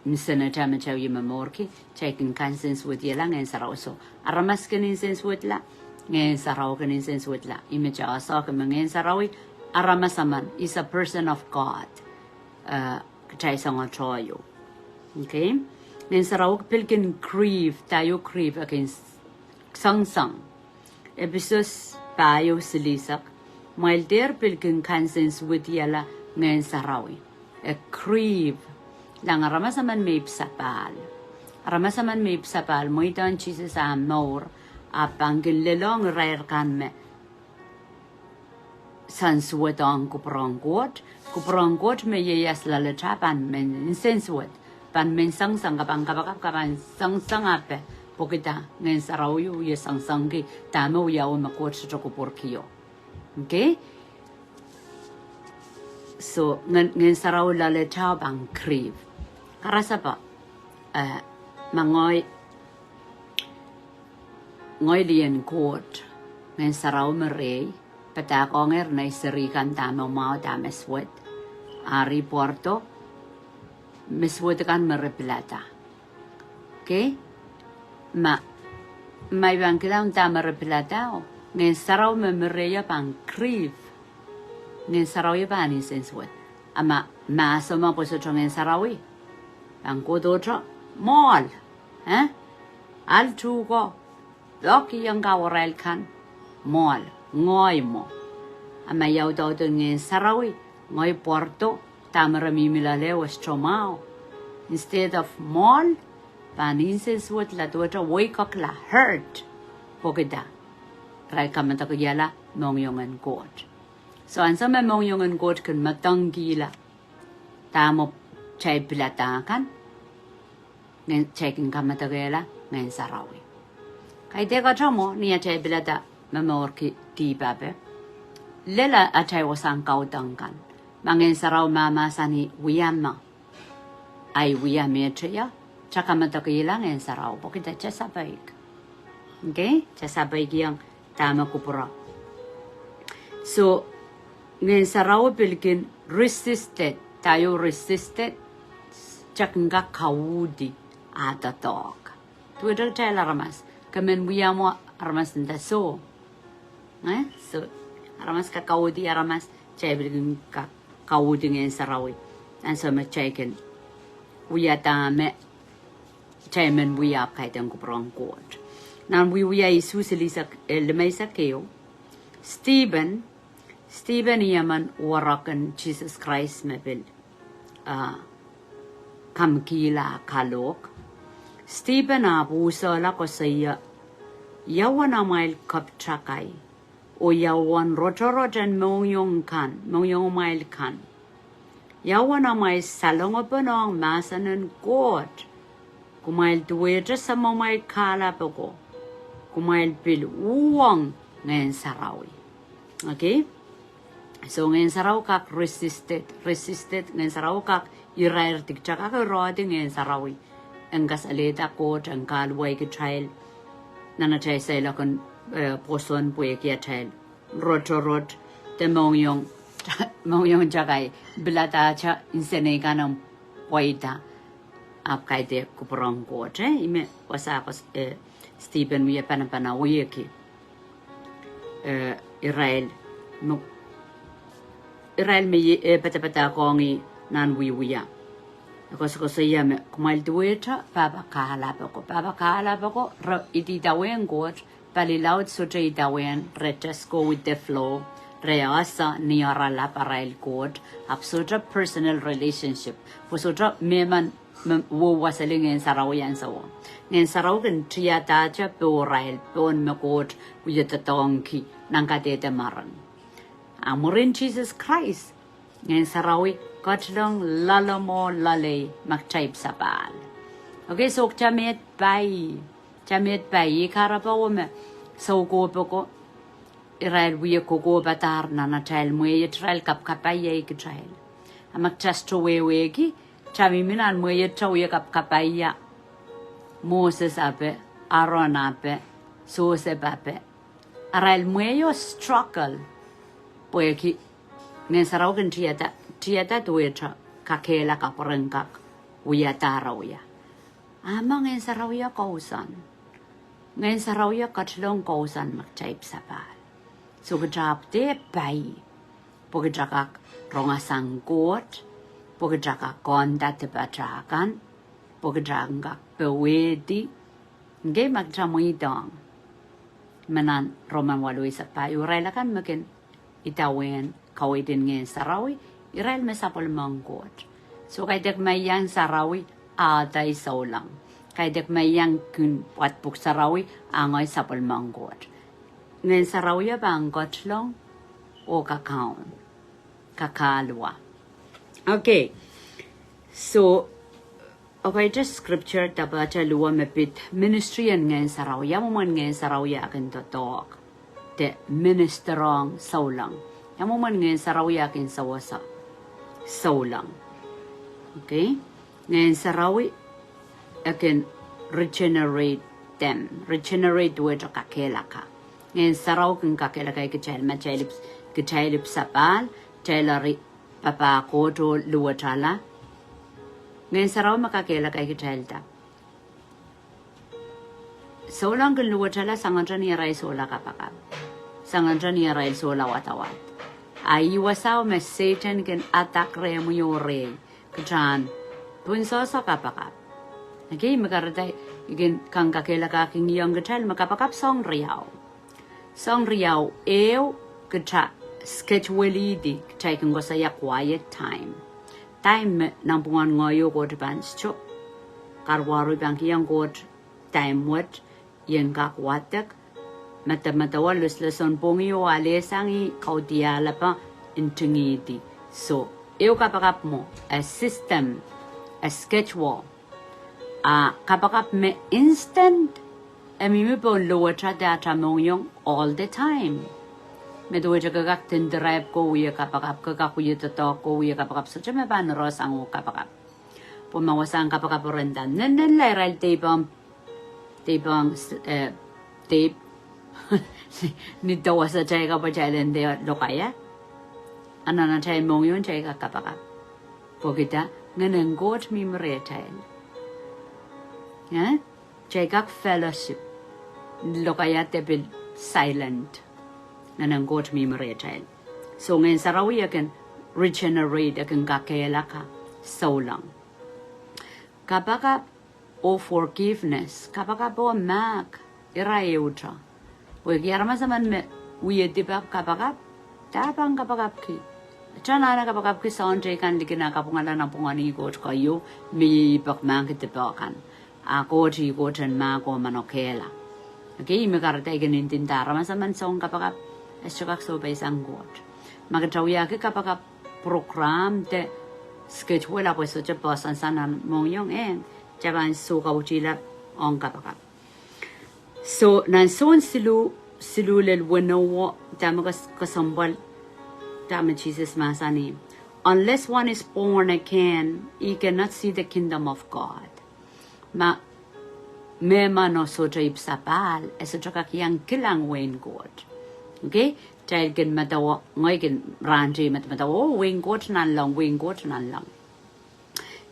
nsenatail me kitail wie momourki, kitail kin kansensuwedihala Ngehn Sarawi. So, aramas kin nsensuwedla, Ngehn Sarawi kin nsensuwedla. Ih me kitail sehse me Ngehn Sarawi, aramas emen, is a person of God. Uh, kitail soangen tohto. Okay? Ngehn Sarawi pil kin grieve, dahio grieve, e kin s-, songsong. Episos pahieu silihsek, kumwail dehr pil kin kansensuwedihala Ngehn Sarawi. E grieve. Lang aramas emen me ipwsapahl. Aramas emen me ipwsapahl, mweidohng Sises ah mour, ahpw pahn kin lelohng irair kan me nsensuwed ong kupwuren Koht. Kupwuren Koht me ieias loalatail pahn men nsensuwed. Pahn men songsong, ke pahn kapakap, ke pahn songsong ape. Pwehki dah? Ngehn Sarawi wie songsongki dahme wiawi me Koht sohte kupwurkio. Okay? So, Ngehn, Ngehn Sarawi loalatail pahn grieve. Karasepe, eh, ma ngehi, ngehi lien Koht, Ngehn Sarawi me rehi, padahkohngehr nei seri kan dahme mwahu, dahme suwed. Ari pwardo, me suwed kan me re pilada. Okay? Ma, ma I pahn kilang dahme re pilada, oh, Ngehn Sarawi me, me rehi pahn grieve. Ngehn Sarawi pahn nsensuwed. A ma, ma sohte, ma pwe sohte Ngehn Sarawi, pahn kohdohte mwoahl. Eh? Ahl tuhko, pwehki ong kawarail kan, mwoahl, ngehi mwo. A ma I audaudki Ngehn Sarawi, ngehi pwardo, dahme re mihmi loale e sohte mwahu. Instead of mwoahl, pahn nsensuwedla, duwehte weikakla, hurt. Pwehki dah? Irail kamedekihla mohngiong en Koht. So ansou me mohngiong en Koht kin medengkihla dahme kitail pilada kan, Ngehn, kitail kin kamedekihla Ngehn Sarawi. Kaidehk kitail mwo, ni atail pilada momourki dihp ape, lel atail wasahn kaudok kan. Ma Ngehn Sarawi mahmahsanih wia me, ahi wia me teia, kitail kamedekihla Ngehn Sarawi, pwehki kitail sapeik. Okay? Kitail sapeikiong dahme kupwure. So, Ngehn Sarawi pil kin resisted, dahio resisted, kitail kin kak kauhdi ah doadoahk. Duwehte kitail aramas, ke men wia mwo aramas nda soh. Eh? So, aramas kak kauhdi aramas, kitail pil kin kak kauhdi Ngehn Sarawi. Ansou me kitail kin wiahda me kitail men wia ahpw kaidehn kupwuren Koht. Nan Wiewia isuh silihsek, eh, limeisek ehu. Stephen, Stephen ih emen werek en Sises Krais me pil, ah, kamkihla kalohk. Stephen ahpw unsehla koasoia, ia uwen amwail kapwtakai, oh ia uwen rotorot en mohngiong kan, mohngiongimwail kan. Ia uwen amwail salongopene ong mahsen en Koht. Kumwail duwehte samwamwail kahlap ako. Kumwail pil uhwong Ngehn Sarawi. Okay? So Ngehn Sarawi kak resisted, resisted, Ngehn Sarawi kak irairdi, kitail kak irehdi Ngehn Sarawi en kasalehda Koht, en kahluwa kitail nan atail seiloak en, eh, pwoson pwehki atail rotorot de mohngiong, mohngiong takai, piladahte insenei kan en pweida ahpw kaidehn kupwuren Koht, eh? Ih me wasa ko, eh, Stephen wia panapanahieki, eh, irail me, irail me, eh, padapadahkohng ih nan Wiewia. E koasokoasoia me, kumwail duwehte pahpa kahlap ako. Pahpa kahlap ako, re idawehn Koht, pali laud sohte idawehn, re just go with the flow, re ese ni ara lap arail Koht, ahpw sohte personal relationship. Pwe sohte mehmen me wehwehseli Ngehn Sarawi ansouo. Ngehn Sarawi kin tiadahte pohrail, pohn me Koht wie doadoahngki nan kadehde marain. A mwurin Sises Krais, Ngehn Sarawi ketilong loalomw oh loalei me kitail pil sapahl. Okay, so kitail met pai, kitail met pai, ih kahrepe me soukohp ako, irail wie kokohpadahr nan atail mwehi, irail kapkapaiahi kitail. A ma kitail sohte wehwehki, kitail mihmi nan mwehi, kitail wie kapkapaia Moses ape, Aaron ape, Joseph ape. Arail mwehi o struggle, pwehki Ngehn Sarawi kin tiada, tiada duwehte kakehlaka pwe ren kak wiahda ara wia. A ma Ngehn Sarawi o kousoan. Ngehn Sarawi o ketilong kousoan me kitail pil sapahl. So kitail ahpw dehr pai, pwe kitail kak rongasang Koht, pwe kitail kak konda dipatail kan, pwe kitail kak powehdi, Ngehi ma kitail mweidohng me nan Roman waluh eisek pahieu, irail akan me kin idawehn kaweid en Ngehn Sarawi, irail me sapwellimen Koht. So kaidehk me iang sarawi, a atail souleng. Kaidehk me iang kin pwad pwuhk sarawi, a ngehi sapwellimen Koht. Ngehn Sarawi o pahn ketilong oh kakaun, kakaluwa. Okay. So, okay, de scripture, dahpwatail luwa me pid ministry en Ngehn Sarawi. Ia mwomwen Ngehn Sarawi o kin doadoahk de minister ong souleng? Ia mwomwen Ngehn Sarawi o kin sewese souleng? Okay. Ngehn Sarawi o kin regenerate them. Regenerate duwehte kakehlaka. Ngehn Sarawi kin kakehlaka kitail, ma kitail, kitail pil sapahl, kitail eri papah Koht oh luwetala. Ngehn Sarawi me kakehlaka kitail da. Souleng kin luwetala sangete ni arail sohla kapakap, sangete ni arail sohla wadawad. A ih wasao me Sehdan kin attack rehmwi oh rehi, kitail en pwunsohso kapakap. Okay, me kahrehda I kin kak kakehlakahkiong kitail me kapakap soahng riau. Soahng riau, ehu, kitail schedule-idi, kitail kin koasoia quiet time. Time me nanpwungen ngehi oh Koht pahn sohte. Kahrehda I pahn kihong Koht time wet, I en kak wadek, medemedewe, loslosonpwongih oh alehsang ih, kaudiahlahte, ntingihdi. So, ehu kapakap mwo, a system, a schedule. A kapakap me instant, e mihmi pohn luwetala de atail mohngiong all the time. Me duwehte ke kak dindiraip ko wie kapakap, ke kak wie doadoahk ko wie kapakap, sohte me pahn rohsang oh kapakap. Pwe ma wasahn kapakap o ren da, nen, nen la irail deipwohng, deipwohng, eh, deip, ni dewesatail kapwatail en dehr lokaia. A nan atail mohngiong kitail kak kapakap. Pwehki da, Ngehn en Koht mihmi rehtail. Eh? Kitail kak fellowship. lokaia de pil silent. Ngehnen Koht mihmi rehtail. So Ngehn Sarawi e kin regenerate, e kin kakehlaka souleng. Kapakap oh forgiveness, kapakap oh mahk, ira ehute. Pwehki aramas emen me wie dipak kapakap, de pahn kapakapki. Te anahne kapakapki soahng teikan likin ah kapwungala nan pwungen Koht keieu, me e ipak mahk dipak kan. A Koht ih Koht en mahk oh manokehla. Okay, ih me kahrehda I kin ndinda aramas emen soun kapakap, e sohte kak sohpeisang Koht. Ma kitail wiahki kapakap program de schedule, ahpw e sohte poahsoan sang nan mohngiong, eh, kitail pahn sohte kauwetila ong kapakap. So, nan Sohn siluh, siluh lel weneu, dahme kes-, kesempwal, dahme Sises mahsanih. Unless one is born again, he cannot see the kingdom of God. Ma, me meno sohte ipwsap ahl, e sohte kak iang kilang wehin Koht. Okay? Kitail kin medewe, ngehi kin rahnwet medewe, oh, wehin Koht nanleng, wehin Koht nanleng.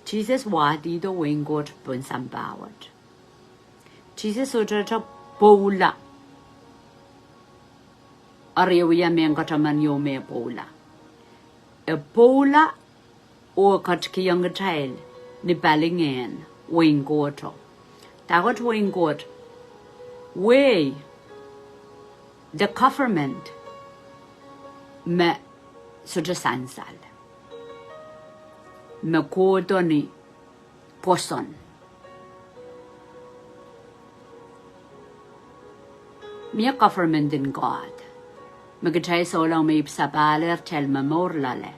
Sises wahdihdo wehin Koht pohn sampah wet. Sises sohte pwoula. Eri e wia mehn kataman ieu me pwoula. E pwoula oh ketikihong kitail ni palingehn wehin Kohto. Dahkot wehin Koht, wehi, the government me sohte sansal. Me kohdo ni pwoson. Mie government en God. Me kitail souleng me ipwsap ahlehr, kitail momour loale.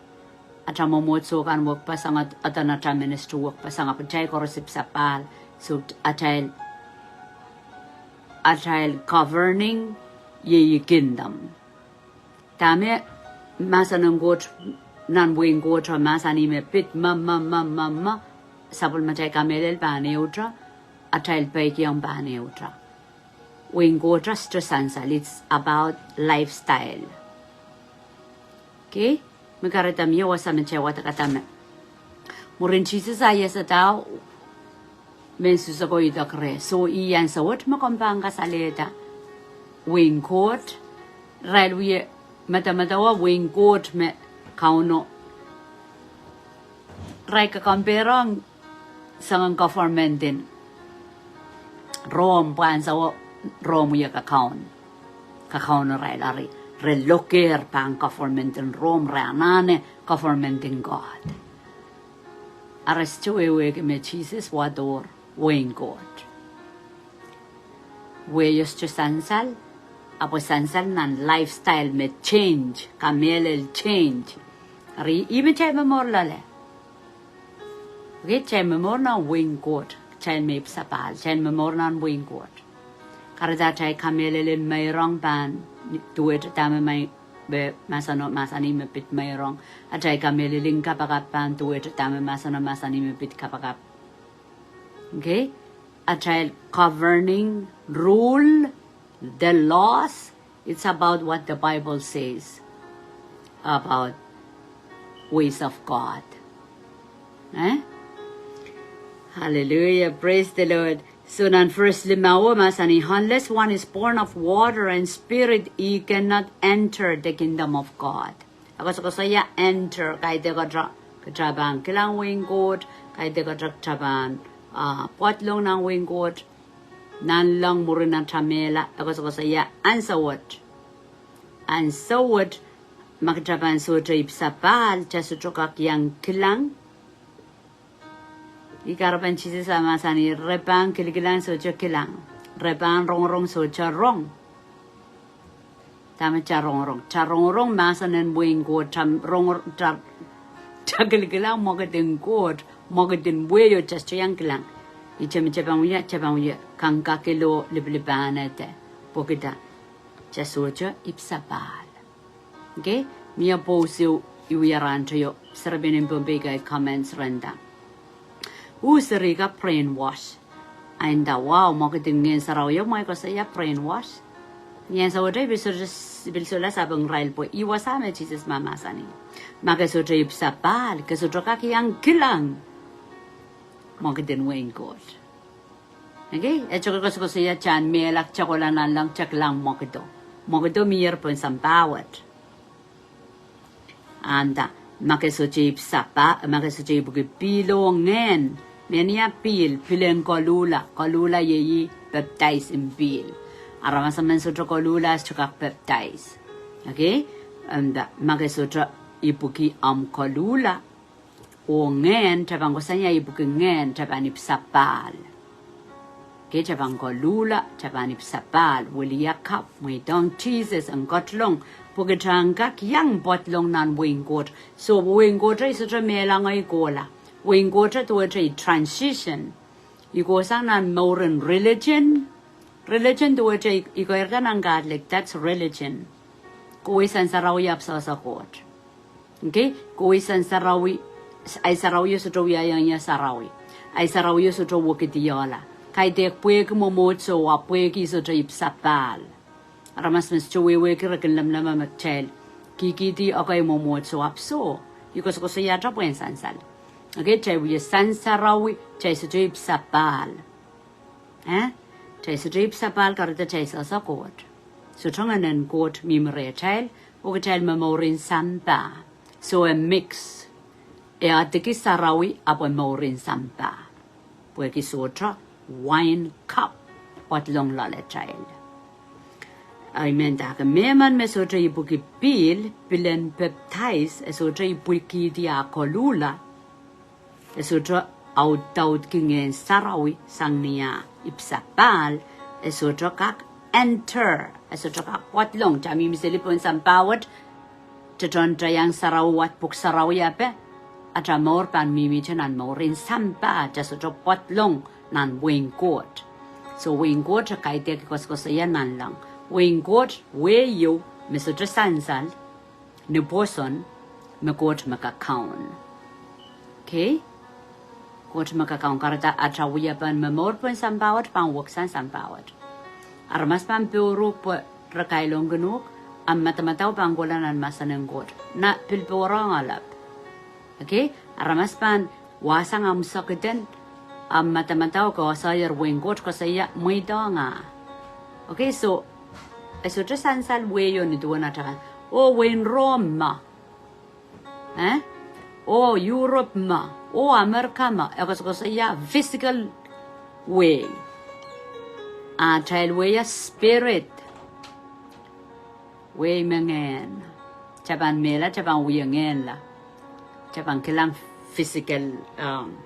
Atail mwomwohdiso kan wekpeseng, aht-, aht-, nan atail ministry wekpeseng, ahpw kitail koaros ipwsap ahl. So atail, atail governing iei kingdom. Dahme mahsen en Koht nan wehin Koht, mahsanih me pid me, me, me, me, me, sapwellimatail kamehlel pahn ehute, atail peikiong pahn ehute. Wehin Koht sohte sansal, it's about lifestyle. Okay? Me kahrehda mie wasa me kitail wadek dahme. Mwurin Sises ah iasada, mehn Suhs ako idek reh. So, ih ansou wet me komw pahn kasalehda wehin Koht, irail wie medemedewe wehin Koht me Kauno. Irail kak compare ong soangen government en Rom, pwe ansou Rom wie kakaun. Kakaun irail, eri re lokehr pahn government en Rom, re anahne government en God. Eri sohte wehwehki me Sises wahdohr wehin Koht. Wehi sohte sansal, ahpw sansal nan lifestyle me change, kamehlel change. Eri ih me kitail momour loale. Okay, kitail momour nan wehin Koht, kitail me ipwsap ahl, kitail momour nan wehin Koht. Kahrehda atail kamehlel en meirong pahn duwehte dahme mai-, me mahseno, mahsanih me pid meirong. Atail kamehlel en kapakap pahn duwehte dahme mahseno, mahsanih me pid kapakap. Okay? Atail governing rule, the laws, it's about what the Bible says about ways of God. Eh? Hallelujah. Praise the Lord. So nan verse lima, oh, mahsanih, unless one is born of water and spirit, he cannot enter the kingdom of God. E koasokoasoia enter, kaidehk kitail, kitail pahn kilang wehin Koht, kaidehk kitail, kitail pahn, ah, pwoatlong nan wehin Koht, nanleng mwurin atail mehla, e koasokoasoia ansou wet. Ansou wet, ma kitail pahn sohte ipwsap ahl, kitail sohte kak iang kilang. Ih kahrepen Sises ah mahsanih, re pahn kilikilang sohte kilang. Re pahn rongorong sohte rong. Dahme kitail rongorong? Kitail rongorong mahsen en wehin Koht, kitail rongor-, kitail, kitail kilikilang mwekid en Koht, mwekid en wehi oh kitail sohte iang kilang. Ihte me kitail pahn wia, kitail pahn wia kangkakil oh lipilipahnehte. Pwehki dah? Kitail sohte ipwsap ahl. Okay? Mie post ehu I wia rahn teio, serepein en Pohnpei kak comments rehn dah. Uh, seri kak brainwash. Ahi nda, wow, mwekid en Ngehn Sarawi o, mwein koasoia brainwash. Ni ansou wet I pil solahr, pil solahr sapeng irail pwe ih wasa me Sises mahmahsanih. Ma ke sohte ipwsap ahl, ke sohte kak iang kilang mwekid en wehin Koht. Okay, e tohto koasokoasoia atail mehla, tohto kohla nanleng, tohto kilang mwekid. Mwekid mier pohn sampah wet. Ahpw ma ke sohte ipwsapahl, ma ke sohte ipwiki pihl oh ngehn, menia pihl, pihl en koluhla, koluhla iei pepdaisin pihl. Aramas emen sohte koluhla, sohte kak pepdais. Okay? Ahpw ma ke sohte ipwiki omw koluhla, oh ngehn, kitail pahn koasoia ipwiki ngehn, kitail pahn ipwsapahl. Okay, kitail pahn koluhla, kitail pahn ipwsapahl, wiliakapw, mweidohng Sises en ketilong, pwe kitail en kak iang pwadlong nan wehin Koht. So, wehin Koht ei sohte mehla ngehi kohla. Wehin Koht duwehte transition. I kohsang nan mouren religion. Religion duwehte i, i keirda nan Catholic, that's religion. Kohwei sansarawi ahpw sehse Koht. Okay, kohwei sansarawi, ai sarawio sohte wiahiong ie sarawi. Ai sarawio sohte wekidiohla. Kaidehk pwehki mwomwohdiso, ahpw pwehki sohte ipwsapahl. Aramas me sohte wehwehki re kin lemleme me kitail kihkihdi ekei mwomwohdiso ahpw soh. I koasokoasoia atail pwehn sansal. Okay, kitail wie sansarawi, kitail sohte ipwsapahl. Eh? Kitail sohte ipwsapahl kahrehda kitail sehse Koht. Sohte Ngehn en Koht mihmi rehtail, oh kitail me mourin sampah. So e mix. E adiki sarawi ahpw e mourin sampah. Pwehki sohte wain kapw pwadlong loalatail. Amen. Dahke mehmen me sohte ipwiki pihl, pihl en pepdais, e sohte ipwikihdi ah koluhla, e sohte audaudki Ngehn Sarawi sang ni ah ipwsapahl, e sohte kak enter, e sohte kak pwadlong. Kitail mihmi seli pohn sampah wet, kitail tohn kitail iang sarawi wet, pwuhk sarawi ape, atail mour pahn mihmihte nan mourin sampah, kitail sohte pwadlong nan wehin Koht. So wehin Koht e kaidehk koasokoasoia nanleng. Wehin Koht wehio me sohte sansal, ni pwoson, me Koht me kakaun. Okay? Koht me kakaun, kahrehda atail wiepen momour pohn sampah wet pahn weksang sampah wet. Aramas pahn pil uhk pwe re kailongkin uhk, ahmw madamadau pahn kohla nan mahsen en Koht. Nan pil pwurehng alap. Okay? Aramas pahn wahsang ahmw sekiden, ahmw madamadau ke wasa ier wehin Koht koasoia mweidohng ah. Okay, so, e sohte sansal wehio ni duwen atail kan. Oh, wehin Rom ma. Eh? Oh, Europe ma. Oh, America ma. E koasokoasoia physical wehi. Atail wehi ah spirit. Wehi me ngehn. Kitail pahn mehla, kitail pahn wie ngehnla. Kitail pahn kilang physical, um,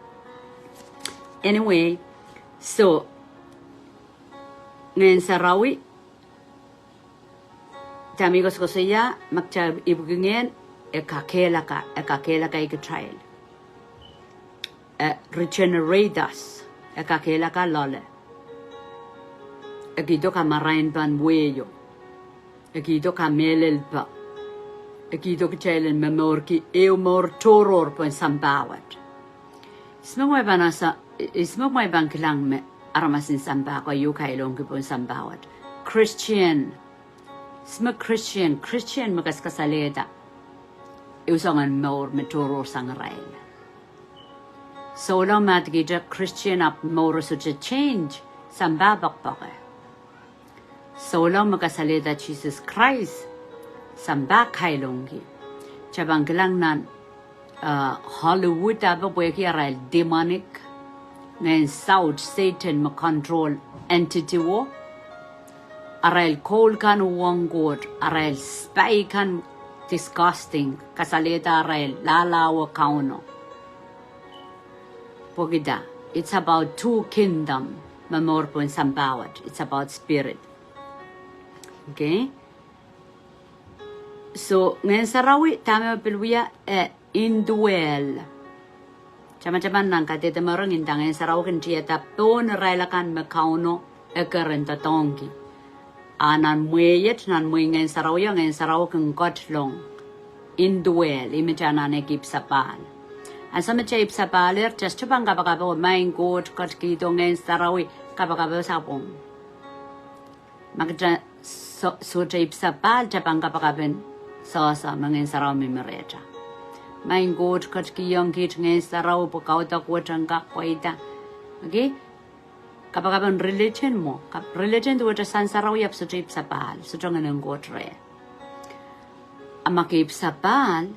anyway, so, Ngehn Sarawi, dahme I koasokoasoia, ma kitail ipwiki ngehn, e kakehlaka, e kakehlaka kitail. E regenerate us, e kakehlaka loale. E kihdo kamarain pahn wehio. E kihdo kamehlelpe. E kihdo kitail en momourki ehu mour tohrohr pohn sampah wet. Ihs me kumwail pahn ese, ihs me kumwail pahn kilang me aramas en sampah keieu kailongki pohn sampah wet? Christian. Ihs me Christian, Christian me kaskasalehda ehu soangen mour me tohrohr sang irail. Souleng me adikihte Christian ahpw mour sohte change, sampah poakpoake. Souleng me kasalehda Sises Krais, sampah kailongki. Kitail pahn kilang nan, uh, Hollywood ape pwehki arail demonic, ngehn saut, Satan me control entity wo. Arail koul kan uhwong Koht, arail spy kan disgusting, kasalehda arail lahlahwe Kauno. Pwehki dah, it's about two kingdom, momour pohn sampah wet, it's about spirit. Okay? So, Ngehn Sarawi, dahme pil wia, e indwell. Tamataman nan Kadehde Mering, nda Ngehn Sarawi kin tiada pohn irail akan me Kauno e keren doadoahngki. A nan mwehi et, nan mwehi Ngehn Sarawi, Ngehn Sarawi kin ketilong. Indwell, ih me kitail anahne ipwsapahl. Ansou me kitail ipwsapahlehr, kitail sohte pahn kapakapo, Maing Koht ketikihdo, Ngehn Sarawi kapakapo sapwung. Ma kitail so-, sohte ipwsapahl, kitail pahn kapakapen sehse me Ngehn Sarawi mihmi rehtail. Maing Koht ketikihong kiht Ngehn Sarawi pwe kaudok wet en kak pweida. Okay? Kapakapen religion mwo. Kap-, religion duwehte sang sarawi ahpw sohte ipwsapahl, sohte Ngehn en Koht reh. A ma ke ipwsapahl,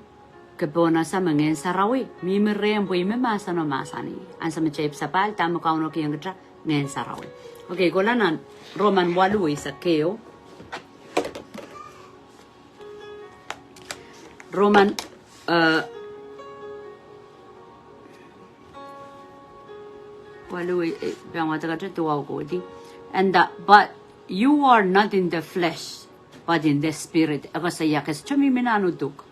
ke pohnese me Ngehn Sarawi mihmi rehmw pwe ih me mahsen oh mahsanih. Ansou me kitail ipwsapahl, dahme Kauno kihong kitail? Ngehn Sarawi. Okay, kohla nan Roman waluh eisek ehu. Roman, eh, waluh, eh, pahn wadek ata duwau kohdi. And, uh, but you are not in the flesh, but in the spirit. E koasoia ke sohte mihmi nan uduk,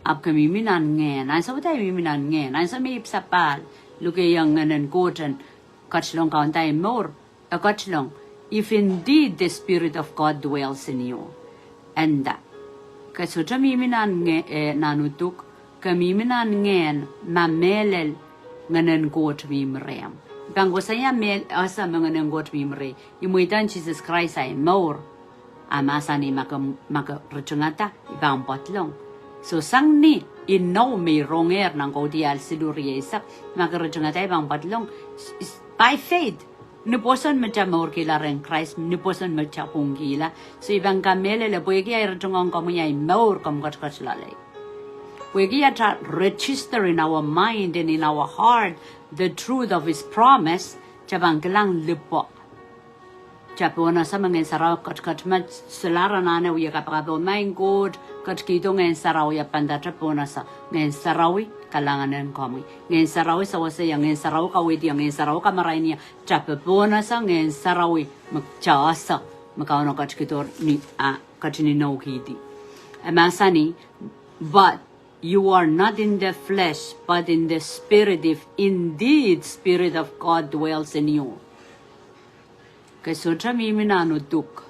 ahpw ke mihmi nan ngehn. Ansou me kitail mihmi nan ngehn, ansou me ipwsapahl, lukehiong Ngehn en Koht en ketilong kaunda ei mour, e ketilong, if indeed the Spirit of God dwells in you. And, uh, ke sohte mihmi nan nge-, eh, nan uduk, ke mihmi nan ngehn ma mehlel Ngehn en Koht mihmi rehmw. I pahn koasoia mehlel ese me Ngehn en Koht mihmi reh. I mweidohng Sises Krais ei mour, a mahsanih ma ke, ma ke ritingada, I pahn pedolong. So sang ni inou me I rongehr nan Kaudiahl siluh rieisek, ma ke ritingada I pahn pedolong. S-, s-, by faith. Ni pwoson me kitail mourkihla rehn Krais, ni pwoson me kitail pwungkihla. So I pahn kamehlele pwehki ei ritingohng komwi ei mour, komw ketiket loalei. Pwehki atail register in our mind and in our heart the truth of his promise, kitail pahn kilang lipwo. Kitail pohnese me Ngehn Sarawi ketiket, ma solahr anahne wia kapakap oh maing Koht, ketikihdo Ngehn Sarawi, a pahn dahte pohnese? Ngehn Sarawi kalahngan en komwi. Ngehn Sarawi sewese ie, Ngehn Sarawi kaweid ie, Ngehn Sarawi kamarain ie. Kitail pohnese Ngehn Sarawi me kitail ese me Kauno ketikihdo ni, ah, ketin inoukihdi. E mahsanih, but you are not in the flesh, but in the spirit, if indeed Spirit of God dwells in you. Ke sohte mihmi nan uduk.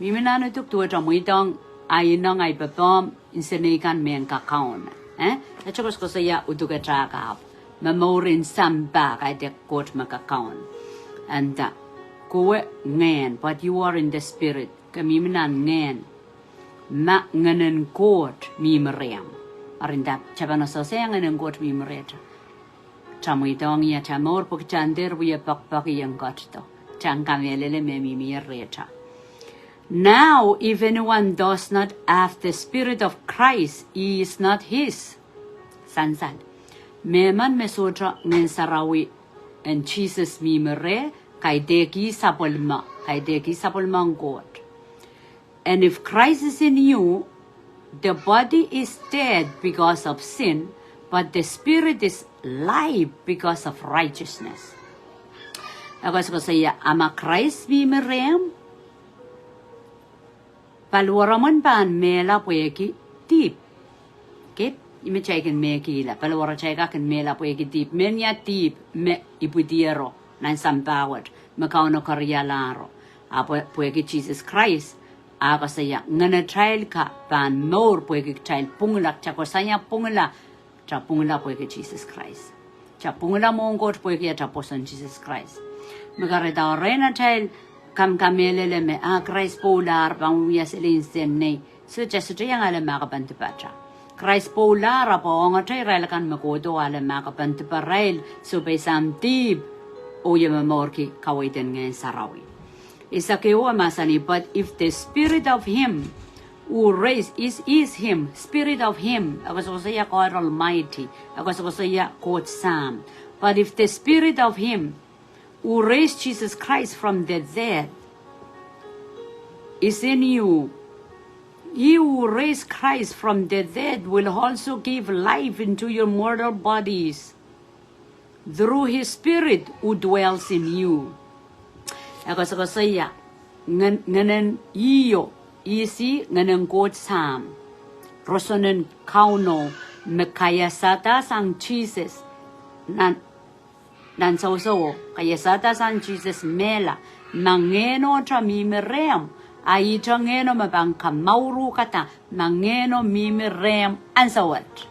Mihmi nan uduk duwehte mweidohng ei ineng, ei pepehm, nsenei kan mehn kakaun. Eh? E koasokoasoia uduk atail kahpwal. Me mourin sampah, kaidehk Koht me kakaun. And, uh, kowe ngehn, but you are in the spirit. Ke mihmi nan ngehn. Ma Ngehn en Koht mihmi rehmw. Eri nda, kitail pahn sewese Ngehn en Koht mihmi rehtail. Kitail mweidohng ie atail mour pwe kitail dehr wie pekipeki ong Koht do. Kitail kamehlele me mihmi rehtail. Now, if anyone does not have the Spirit of Christ, he is not his. Sansal. Mehmen me sohte Ngehn Sarawi en Sises mihmi reh, kaidehk ih sapwellime, kaidehk ih sapwellimen Koht. And if Christ is in you, the body is dead because of sin, but the spirit is life because of righteousness. E koasokoasoia, a ma Krais mihmi rehmw, paliwaromw en pahn mehla pwehki dihp. Ke, ih me kitail kin mehkihla, paliwaratail kak kin mehla pwehki dihp. Mehnia dihp? Me ipwidiero nan sampah wet, me Kauno kerialahro. A pwe, pwehki Sises Krais, a koasoia, ngenatail ka pahn mour pwehki kitail pwungla, kitail koasoia pwungla, kitail pwungla pwehki Sises Krais. Kitail pwungla mwohn Koht pwehki atail pwoson Sises Krais. Me kahrehda erein atail kamkamehlele me, ah, Krais pwoulahr pahn wia seli nsenei. So kitail sohte iang ale mahkpen dipatail. Krais pwoulahr, ahpw ongete irail akan me kohdo ale mahkpen diparail, so peisang dihp, oh ie momourki kaweid en Ngehn Sarawi. Eisek ehu mahsanih, but if the spirit of him who raised, is, is him, spirit of him, e koasokoasoia God Almighty, e koasokoasoia Koht Sahm. But if the spirit of him who raised Jesus Christ from the dead is in you, he who raised Christ from the dead will also give life into your mortal bodies through his spirit who dwells in you. E koasokoasoia, ngen-, ngenen ih, ih ih Ngehn en Koht Sahm, roson en Kauno me kaiasada sang Sises nan nan sousouo, kaiasada sang Sises mehla, ma Ngehno te mihmi rehmw, a ihte Ngehno me pahn kamourukada, ma Ngehno mihmi rehmw ansou wet.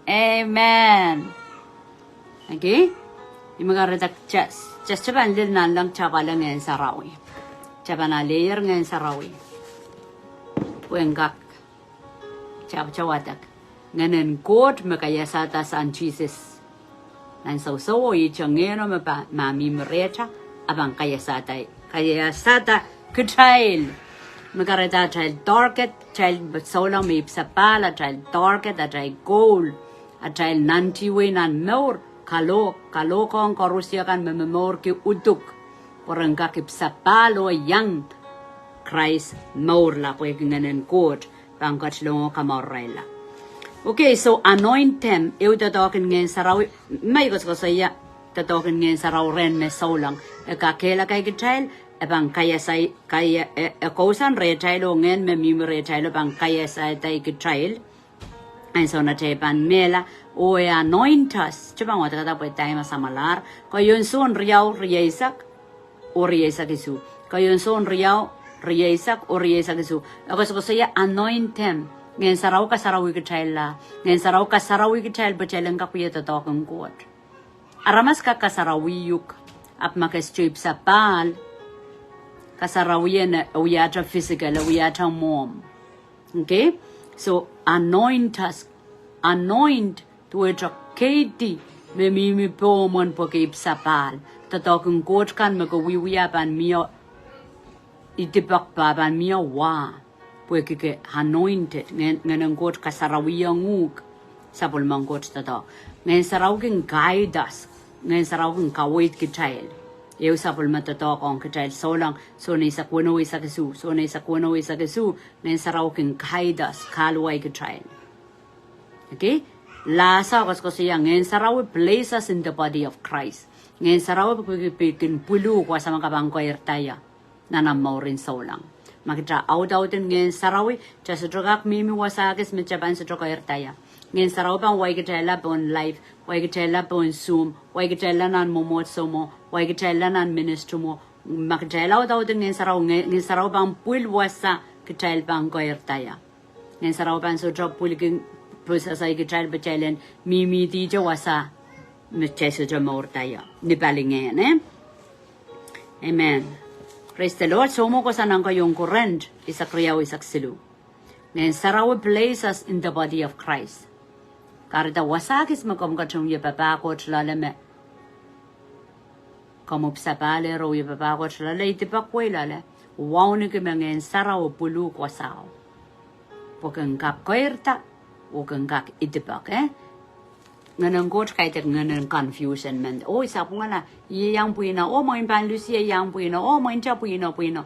Amen. Okay? Ih me kahrehda kitail, kitail sohte pahn lel nanleng kitail pahn ale Ngehn Sarawi. Kitail pahn aleier Ngehn Sarawi. Pwehn kak Kitail pahn wadek. Ngehn en Koht me kaiasada sang Sises. Nan sousou oh ihte ngehno me pahn, ma mihmi rehta, a pahn kaiasada, kaiasada kitail. Me kahrehda atail doarked, atail souleng me ipwsapahl, atail doarked, atail koul, atail nantihwei nan mour, kalohk, kalohkohng koarosie kan me momourki uduk. Pwe ren kak ipwsapahl oh iang Krais mourla pwehki Ngehnen Koht pahn ketilong oh kamourirailla. Okay, so anoint them, ehu doadoahk en Ngehn Sarawi, ma I koasokoasoia doadoahk en Ngehn Sarawi rehn me souleng. E kakehlaka kitail, e pahn kaiasai, kaia, e, e kousoan rehtail oh ngehn me mihmi rehtail o pahn kaiasada kitail. Ansou atail pahn mehla, oh e anoint us, te pahn wadekada pwe time samwalahr, Keieun Sohn riau rieisek, oh rieisek isuh. Keieun Sohn riau rieisek, oh rieisek isuh. E koasokoasoia anoint them. Ngehn Sarawi kasarawi kitail la. Ngehn Sarawi kasarawi kitail pwe kitail en kak wia doadoahk en Koht. Aramas kak kasarawi uhk, ahpw ma ke sohte ipwsapahl, kasarawi en e wiahte physical, e wiahte mwomw. Okay? So, anoint us, anoint, duwehte keidi me mihmi pohmwen pwe ke ipwsapahl. Doadoahk en Koht kan me ke wiewia pahn mie idipek, pahn mie wa. Pwehki ke anointed, Ngehn, Ngehnen Koht kasarawiong uhk, sapwellimen Koht doadoahk. Ngehn Sarawi kin guide us, Ngehn Sarawi kin kaweid kitail. Ehu sapwellime doadoahk ong kitail souleng, Sohn eisek weneu eisek isuh, Sohn eisek weneu eisek isuh, Ngehn Sarawi kin guide us, kahluwa kitail. Okay? Lasa koasokoasoia Ngehn Sarawi place us in the body of Christ. Ngehn Sarawi pil, pil, pil kin pwil uhk wasa me ke pahn keirdaia nan omw mourin souleng. Ma kitail audaudin Ngehn Sarawi, kitail sohte kak mihmi wasa kis me kitail pahn sohte keirdaia. Ngehn Sarawi pahn wai kitailla pohn live, wai kitailla pohn Zoom, wai kitailla nan mwomwohdiso mwo, wai kitailla nan ministry mwo. Ma kitail audaudin Ngehn Sarawi, Ngehn, Ngehn Sarawi pahn pwil wasa kitail pahn keirdaia. Ngehn Sarawi pahn sohte pwilkin, pwilsasai kitail pwe kitail en mihmihte wasa me kitail sohte mourdaia ni palingehn, eh? Amen. Praise the Lord. Soumwahu koasoia nan Keieun Korint eisek riau eisek siluh. Ngehn Sarawi place us in the body of Christ. Kahrehda wasa kis me komw ketin wie papah Koht loale me komw ipwsapahl, re wie papah Koht loale, idipek wei loale. Wauneki me Ngehn Sarawi pwil uhk wasao. Pwe ken kak keirda, oh ken kak idipek, eh? Ngehnen Koht kaidehk ngehnen confusion men. Oh, I sapwungala, I iang pwihno, oh, mwein pahn Lucy iang pwihno, oh, mwein te pwihno, pwihno.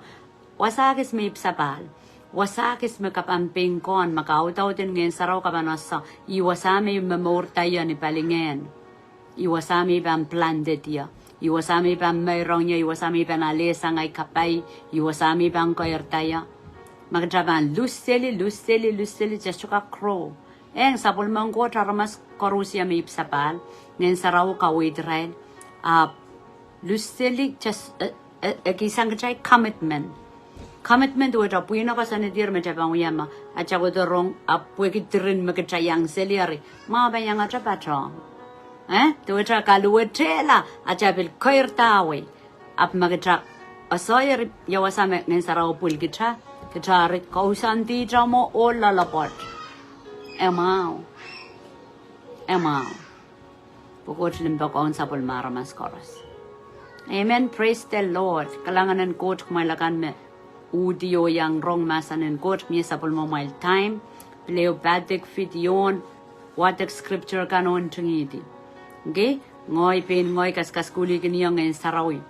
Wasa kis me ipwsapahl. Wasa kis me ke pahn pein kohn, ma ke audaudin Ngehn Sarawi ke pahn ese, ih wasa me I momourdaia ni palingehn. Ih wasa me I pahn planted ie. Ih wasa me I pahn meirong ie, ih wasa me I pahn alehsang ahi kapai, ih wasa me I pahn keirdaia. Ma kitail pahn luseli, luseli, luseli, kitail sohte kak grow. Eng sapwellimen Koht aramas koaros me ipwsapahl, Ngehn Sarawi kaweid irail, ahpw luseli, kitail, eh, eh, eh, kihsang kitail commitment. Commitment duwehte pwihno koasoanehdi me kitail pahn wia ma atail kohdo rong, ahpw pwehki diren me kitail iang seli eri, ma pahn iangete patohng. Eh, duwehte kaluwetehla atail pil keirdawei. Ahpw ma kitail ese eri ia wasa me Ngehn Sarawi pwil kitail, kitail eri kousoandi kitail mwo oh loalopwoat. Emwahu. Emwahu. Pwe Koht limpoak ong sapwellime aramas koaros. Amen. Praise the Lord. Kalahngan en Koht kumwail akan me uhdi oh iang rong mahsen en Koht, mie sapwellimomwail time. Pil ehu padek video, wadek scripture kan oh ntingihdi. Okay? Ngehi pein ngehi kaskasukuhlihkin ie Ngehn Sarawi.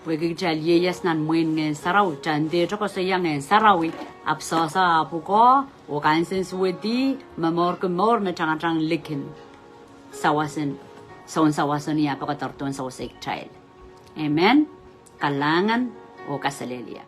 Pwehki kitail ieias nan mwehin Ngehn Sarawi, kitail ndehte koasoia Ngehn Sarawi, ahpw sohso ah pwukoa, oh kansensuwedih, momourki mour me tangatang likin. Sawasen, soun sawasen ia pwe kadar tohn sawasei kitail. Amen. Kalahngan oh kaselehlie.